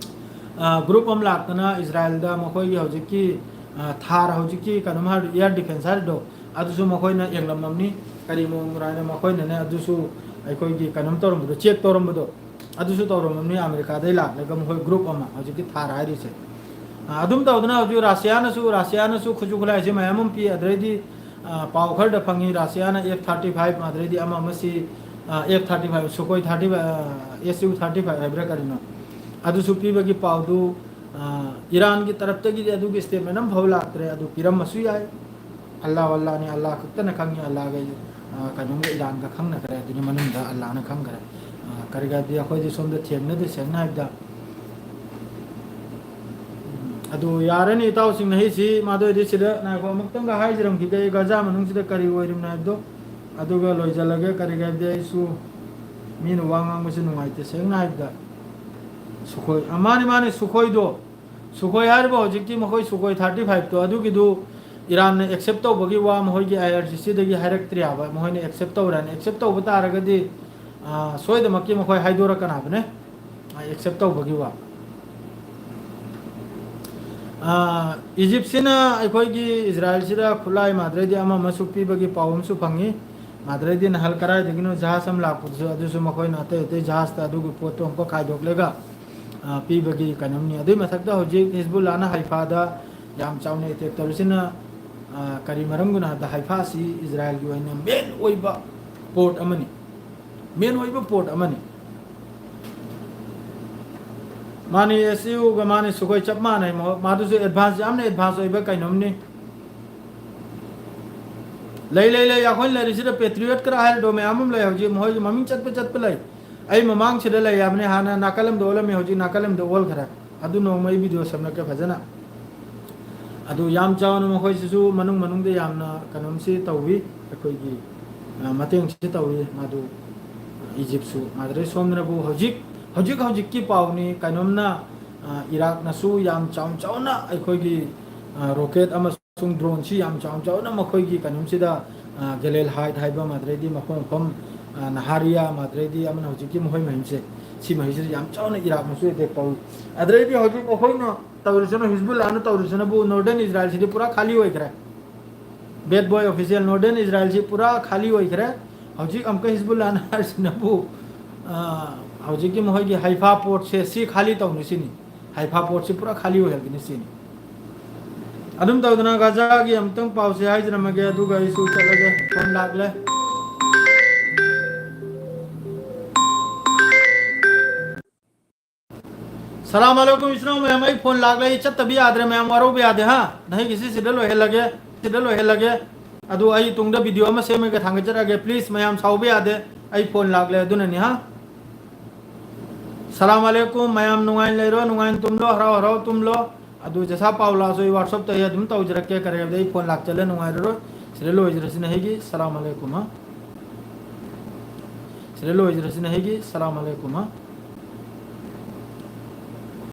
ꯑ, group ꯑꯃ ꯂꯥꯛꯇꯅ ꯏꯖꯔꯥꯏꯜꯗ ꯃꯈꯣꯏꯒꯤ ꯍꯧꯖꯤꯛꯀꯤ, ꯑ, ꯊꯥꯔ, ꯍꯧꯖꯤꯛꯀꯤ ꯀꯩꯅꯣꯝ ꯍꯥꯏꯔꯗꯤ air defense ꯍꯥꯏꯔꯤꯗꯣ, ꯑꯗꯨꯁꯨ ꯃꯈꯣꯏꯅ ꯌꯦꯡꯂꯝꯃꯝꯅꯤ꯫ ꯀꯔꯤ ꯃꯑꯣꯡ ꯍꯥꯏꯅ ꯃꯈꯣꯏꯅꯅꯦ ꯑꯗꯨꯁꯨ ꯑꯩꯈꯣꯏꯒꯤ ꯀꯩꯅꯣꯝ ꯇꯧꯔꯝꯕꯗꯣ, check ꯇꯧꯔꯝꯕꯗꯣ, ꯑꯗꯨꯁꯨ ꯇꯧꯔꯝꯃꯝꯅꯤ꯫ ꯑꯃꯦꯔꯤꯀꯥꯗꯩ ꯂꯥꯛꯂꯒ ꯃꯈꯣꯏ group ꯑꯃ ꯍꯧꯖꯤꯛꯀꯤ ꯊꯥꯔ ꯍꯥꯏꯔꯤꯁꯦ꯫ ꯑ, ꯑꯗꯨꯝ ꯇꯧꯗꯅ ꯍꯧꯖꯤꯛ ꯔꯁꯤꯌꯥꯅꯁꯨ, ꯔꯁꯤꯌꯥꯅꯁꯨ ꯈꯨꯠꯁꯨ ꯈꯨꯠꯂꯥꯏꯁꯦ ꯃꯌꯥꯝ ꯑꯃ ꯄꯤ꯫ ꯑꯗꯨꯗꯩꯗꯤ, ꯑ, ꯄꯥꯎ ꯈꯔꯗ ꯐꯪꯉꯤ, ꯔꯁꯤꯌꯥꯅ F thirty five, ꯑꯗꯨꯗꯩꯗꯤ ꯑꯃ ꯑꯃꯁꯤ, ꯑ, F thirty five, Sukhoi thirty five, ꯑ, S U thirty five ꯍꯥꯏꯕ꯭ꯔꯥ ꯀꯔꯤꯅꯣ, ꯑꯗꯨꯁꯨ ꯄꯤꯕꯒꯤ ꯄꯥꯎꯗꯨ, ꯑ, ꯏꯔꯥꯟꯒꯤ ꯇꯔꯞꯇꯒꯤꯗꯤ ꯑꯗꯨꯒꯤ statement ꯑꯃꯐꯥꯎ ꯂꯥꯛꯇ꯭ꯔꯦ꯫ ꯑꯗꯨ ꯄꯤꯔꯝꯕꯁꯨ ꯌꯥꯏ꯫ ꯑꯜꯂꯥ ꯑꯜꯂꯥꯅꯤ, ꯑꯜꯂꯥ ꯈꯛꯇꯅ ꯈꯪꯉꯤ, ꯑꯜꯂꯥꯒ, ꯑ, ꯀꯩꯅꯣꯝꯒ ꯏꯔꯥꯟꯒ ꯈꯪꯅꯈ꯭ꯔꯦ, ꯑꯗꯨꯅꯤ ꯃꯅꯨꯡꯗ ꯑꯜꯂꯥꯅ ꯈꯪꯈ꯭ꯔꯦ꯫ ꯑ, ꯀꯔꯤꯒꯤꯗꯤ ꯑꯩꯈꯣꯏꯗꯤ ꯁꯣꯝꯗ ꯊꯦꯡꯅꯗꯦ, ꯁꯦꯡꯅ ꯍꯥꯏꯕꯗ꯫ ꯎꯝ, ꯑꯗꯨ ꯌꯥꯔꯅꯤ, ꯏꯇꯥꯎꯁꯤꯡꯅ ꯍꯩꯁꯤ ꯃꯥꯗꯣꯏꯗꯤ ꯁꯤꯗ ꯉꯥꯏꯈꯣ, ꯑꯃꯨꯛꯇꯪꯒ ꯍꯥꯏꯖꯔꯝꯈꯤꯒꯦ, ꯑꯩ ꯒꯖꯥ ꯃꯅꯨꯡꯁꯤꯗ ꯀꯔꯤ ꯑꯣꯏꯔꯤꯕꯅꯣ ꯍꯥꯏꯕꯗꯣ, ꯑꯗꯨꯒ ꯂꯣꯏꯁꯤꯜꯂꯒꯦ꯫ ꯀꯔꯤꯒꯤ ꯍꯥꯏꯕꯗꯤ ꯑꯩꯁꯨ ꯃꯤꯅ ꯋꯥ ꯉꯥꯡꯕꯁꯦ ꯅꯨꯡꯉꯥꯏꯇꯦ, ꯁꯦꯡꯅ ꯍꯥꯏꯕꯗ꯫ ꯁꯨꯈꯣꯏ, ꯑ, ꯃꯥꯅꯤ, ꯃꯥꯅꯤ, ꯁꯨꯈꯣꯏꯗꯣ, ꯁꯨꯈꯣꯏ ꯍꯥꯏꯔꯤꯕ ꯍꯧꯖꯤꯛꯀꯤ ꯃꯈꯣꯏ ꯁꯨꯈꯣꯏ thirty five ꯇꯣ, ꯑꯗꯨꯒꯤꯗꯨ ꯏꯔꯥꯟꯅ accept ꯇꯧꯕꯒꯤ ꯋꯥ ꯃꯈꯣꯏꯒꯤ I R G C ꯗꯒꯤ ꯍꯥꯏꯔꯛꯇ꯭ꯔꯤ ꯍꯥꯏꯕ꯫ ꯃꯈꯣꯏꯅ accept ꯇꯧꯔꯅꯤ, accept ꯇꯧꯕ ꯇꯥꯔꯒꯗꯤ, ꯑ, ꯁꯣꯏꯗꯃꯛꯀꯤ ꯃꯈꯣꯏ ꯍꯥꯏꯗꯣꯔꯛꯀꯅꯕꯅꯦ, ꯑ, accept ꯇꯧꯕꯒꯤ ꯋꯥ꯫ ꯑ, ꯏꯖꯤꯞꯁꯤꯅ ꯑꯩꯈꯣꯏꯒꯤ ꯏꯖꯔꯥꯏꯜꯁꯤꯗ ꯈꯨꯠꯂꯥꯏ ꯃꯥꯗ꯭ꯔꯩꯗꯤ ꯑꯃ ꯑꯃꯁꯨ ꯄꯤꯕꯒꯤ ꯄꯥꯎ ꯑꯃꯁꯨ ꯐꯪꯉꯤ꯫ ꯃꯥꯗ꯭ꯔꯩꯗꯤ ꯅꯍꯥꯟ ꯀꯗꯥꯏꯗꯒꯤꯅꯣ ꯖꯍꯥꯖ ꯑꯃ ꯂꯥꯛꯄꯗꯨꯁꯨ, ꯑꯗꯨꯁꯨ ꯃꯈꯣꯏꯅ ꯑꯇꯩ ꯑꯇꯩ ꯖꯍꯥꯖꯇ ꯑꯗꯨꯒꯤ ꯄꯣꯠꯇꯣ ꯑꯃꯨꯛꯀ ꯈꯥꯏꯗꯣꯛꯂꯒ, ꯑ, ꯄꯤꯕꯒꯤ ꯀꯩꯅꯣꯝꯅꯤ꯫ ꯑꯗꯨꯒꯤ ꯃꯊꯛꯇ ꯍꯧꯖꯤꯛ ꯍꯤꯖꯕꯨꯜꯂꯥꯅ ꯍꯥꯏꯐꯥꯗ ꯌꯥꯝ ꯆꯥꯎꯅ attack ꯇꯧꯔꯤꯁꯤꯅ, ꯑ, ꯀꯔꯤ ꯃꯔꯝꯒꯤꯅꯣ ꯍꯥꯏꯕꯗ, ꯍꯥꯏꯐꯥꯁꯤ ꯏꯖꯔꯥꯏꯜꯒꯤ ꯑꯣꯏꯅ main ꯑꯣꯏꯕ port ꯑꯃꯅꯤ, main ꯑꯣꯏꯕ port ꯑꯃꯅꯤ꯫ ꯃꯥꯅꯤ, S U ꯒ ꯃꯥꯅꯤ, ꯁꯨꯈꯣꯏ ꯆꯞ ꯃꯥꯟꯅꯩ꯫ ꯃꯍꯣ-, ꯃꯥꯗꯨꯁꯨ advance, ꯌꯥꯝꯅ advance ꯑꯣꯏꯕ ꯀꯩꯅꯣꯝꯅꯤ꯫ ꯂꯩ, ꯂꯩ, ꯂꯩ, ꯑꯩꯈꯣꯏ ꯂꯩꯔꯤꯁꯤꯗ Patriot ꯀꯔ ꯍꯥꯏꯔꯗꯣ ꯃꯌꯥꯝ ꯑꯃ ꯂꯩ꯫ ꯍꯧꯖꯤꯛ ꯃꯈꯣꯏꯒꯤ ꯃꯃꯤꯡ ꯆꯠꯄ ꯆꯠꯄ ꯂꯩ꯫ ꯑꯩ ꯃꯃꯥꯡꯁꯤꯗ ꯂꯩ ꯍꯥꯏꯕꯅꯤ, ꯍꯥꯟꯅ ꯅꯥꯀꯜ ꯑꯃꯗ ꯑꯣꯜꯂꯝꯃꯤ, ꯍꯧꯖꯤꯛ ꯅꯥꯀꯜ ꯑꯃꯗ ꯑꯣꯜꯈ꯭ꯔꯦ꯫ ꯑꯗꯨ ꯅꯣꯡꯃ ꯑꯩ video ꯁꯦꯝꯂꯛꯀꯦ ꯐꯖꯅ꯫ ꯑꯗꯨ ꯌꯥꯝ ꯆꯥꯎꯅ ꯃꯈꯣꯏꯁꯤꯁꯨ ꯃꯅꯨꯡ ꯃꯅꯨꯡꯗ ꯌꯥꯝꯅ ꯀꯩꯅꯣꯝꯁꯤ ꯇꯧꯏ, ꯑꯩꯈꯣꯏꯒꯤ, ꯑ, ꯃꯇꯦꯡꯁꯤ ꯇꯧꯏ꯫ ꯃꯗꯨ ꯏꯖꯤꯞꯁꯨ ꯃꯥꯗ꯭ꯔꯦ ꯁꯣꯝꯗꯅꯕꯨ ꯍꯧꯖꯤꯛ, ꯍꯧꯖꯤꯛ ꯍꯧꯖꯤꯛꯀꯤ ꯄꯥꯎꯅꯤ, ꯀꯩꯅꯣꯝꯅ, ꯑ, ꯏꯔꯥꯛꯅꯁꯨ ꯌꯥꯝ ꯆꯥꯎ ꯆꯥꯎꯅ ꯑꯩꯈꯣꯏꯒꯤ, ꯑ, rocket ꯑꯃꯁꯨꯡ droneꯁꯤ ꯌꯥꯝ ꯆꯥꯎ ꯆꯥꯎꯅ ꯃꯈꯣꯏꯒꯤ ꯀꯩꯅꯣꯝꯁꯤꯗ, ꯑ, ꯒꯦꯂꯦꯜ ꯍꯥꯏꯠ ꯍꯥꯏꯕ ꯃꯥꯗ꯭ꯔꯦꯗꯤ ꯃꯐꯝ ꯃꯐꯝ, ꯑ, ꯅꯍꯥꯔꯤꯌꯥ ꯃꯥꯗ꯭ꯔꯦꯗꯤ ꯑꯃꯅ ꯍꯧꯖꯤꯛꯀꯤ ꯃꯈꯣꯏ ꯃꯍꯤꯝꯁꯦ, ꯁꯤ ꯃꯍꯤꯁꯤꯗ ꯌꯥꯝ ꯆꯥꯎꯅ ꯏꯔꯥꯛꯅꯁꯨ attack ꯇꯧꯏ꯫ ꯑꯗꯨꯗꯩꯗꯤ ꯍꯧꯖꯤꯛ ꯃꯈꯣꯏꯅ ꯇꯧꯔꯤꯁꯤꯅ, ꯍꯤꯖꯕꯨꯜꯂꯥꯅ ꯇꯧꯔꯤꯁꯤꯅꯕꯨ northern ꯏꯖꯔꯥꯏꯜꯁꯤꯗꯤ ꯄꯨꯔꯥ ꯈꯥꯂꯤ ꯑꯣꯏꯈ꯭ꯔꯦ꯫ Bad boy official, northern ꯏꯖꯔꯥꯏꯜꯁꯤ ꯄꯨꯔꯥ ꯈꯥꯂꯤ ꯑꯣꯏꯈ꯭ꯔꯦ꯫ ꯍꯧꯖꯤꯛ ꯑꯃꯨꯛꯀ ꯍꯤꯖꯕꯨꯜꯂꯥꯅ ꯍꯥꯏꯔꯤꯁꯤꯅꯕꯨ, ꯑ, ꯍꯧꯖꯤꯛꯀꯤ ꯃꯈꯣꯏꯒꯤ ꯍꯥꯏꯐꯥ portꯁꯦ ꯁꯤ ꯈꯥꯂꯤ ꯇꯧꯅꯤ ꯁꯤꯅꯤ꯫ ꯍꯥꯏꯐꯥ portꯁꯤ ꯄꯨꯔꯥ ꯈꯥꯂꯤ ꯑꯣꯏꯍꯟꯒꯅꯤ ꯁꯤꯅꯤ꯫ ꯑꯗꯨꯝ ꯇꯧꯗꯅ ꯒꯥꯖꯥꯒꯤ ꯑꯃꯨꯛꯇꯪ ꯄꯥꯎꯁꯦ ꯍꯥꯏꯖꯔꯝꯃꯒꯦ, ꯑꯗꯨꯒ ꯑꯩꯁꯨ ꯆꯠꯂꯒꯦ, phone ꯂꯥꯛꯂꯦ꯫ ꯁꯂꯥꯝ ꯑꯂꯩꯀꯨꯝ ꯏꯆꯤꯟ ꯏꯅꯥꯎ ꯃꯌꯥꯝ, ꯑꯩ phone ꯂꯥꯛꯂꯦ, ꯑꯩ ꯆꯠꯇꯕ ꯌꯥꯗ꯭ꯔꯦ ꯃꯌꯥꯝ, ꯋꯥꯔꯧꯕ ꯌꯥꯗꯦ ꯍꯥ꯫ ꯅꯍꯩꯒꯤꯁꯤ ꯁꯤꯗ ꯂꯣꯏꯍꯜꯂꯒꯦ꯫ ꯁꯤꯗ ꯂꯣꯏꯍꯜꯂꯒꯦ꯫ ꯑꯗꯨ ꯑꯩ ꯇꯨꯡꯗ ꯚꯤꯗꯤꯑꯣ ꯑꯃ ꯁꯦꯝꯃꯒ ꯊꯥꯡꯒꯠꯆꯔꯛꯑꯒꯦ꯫ ꯄ꯭ꯂꯤꯖ, ꯃꯌꯥꯝ ꯁꯥꯎꯕ ꯌꯥꯗꯦ, ꯑꯩ ꯐꯣꯟ ꯂꯥꯛꯂꯦ, ꯑꯗꯨꯅꯅꯤ ꯍꯥ꯫ ꯁꯂꯥꯝ ꯑꯂꯩꯀꯨꯝ꯫ ꯃꯌꯥꯝ ꯅꯨꯡꯉꯥꯏꯅ ꯂꯩꯔꯣ, ꯅꯨꯡꯉꯥꯏꯅ ꯇꯨꯝꯂꯣ, ꯍꯔꯥꯎ ꯍꯔꯥꯎ ꯇꯨꯝꯂꯣ꯫ ꯑꯗꯨ ꯖꯁꯥ ꯄꯥꯎ ꯂꯥꯛꯑꯁꯨ ꯑꯩ ꯋꯥꯠꯁꯑꯞꯇ ꯑꯩ ꯑꯗꯨꯝ ꯇꯧꯖꯔꯛꯀꯦ꯫ ꯀꯔꯤꯒꯤꯅꯣꯗ ꯑꯩ ꯐꯣꯟ ꯂꯥꯛꯆꯜꯂꯦ, ꯅꯨꯡꯉꯥꯏꯔꯔꯣꯏ꯫ ꯁꯤꯗ ꯂꯣꯏꯖꯔꯁꯤꯅ ꯑꯩꯒꯤ ꯁꯂꯥꯝ ꯑꯂꯩꯀꯨꯝ ꯍꯥ꯫ ꯁꯤꯗ ꯂꯣꯏꯖꯔꯁꯤꯅ ꯑꯩꯒꯤ ꯁꯂꯥꯝ ꯑꯂꯩꯀꯨꯝ ꯍꯥ꯫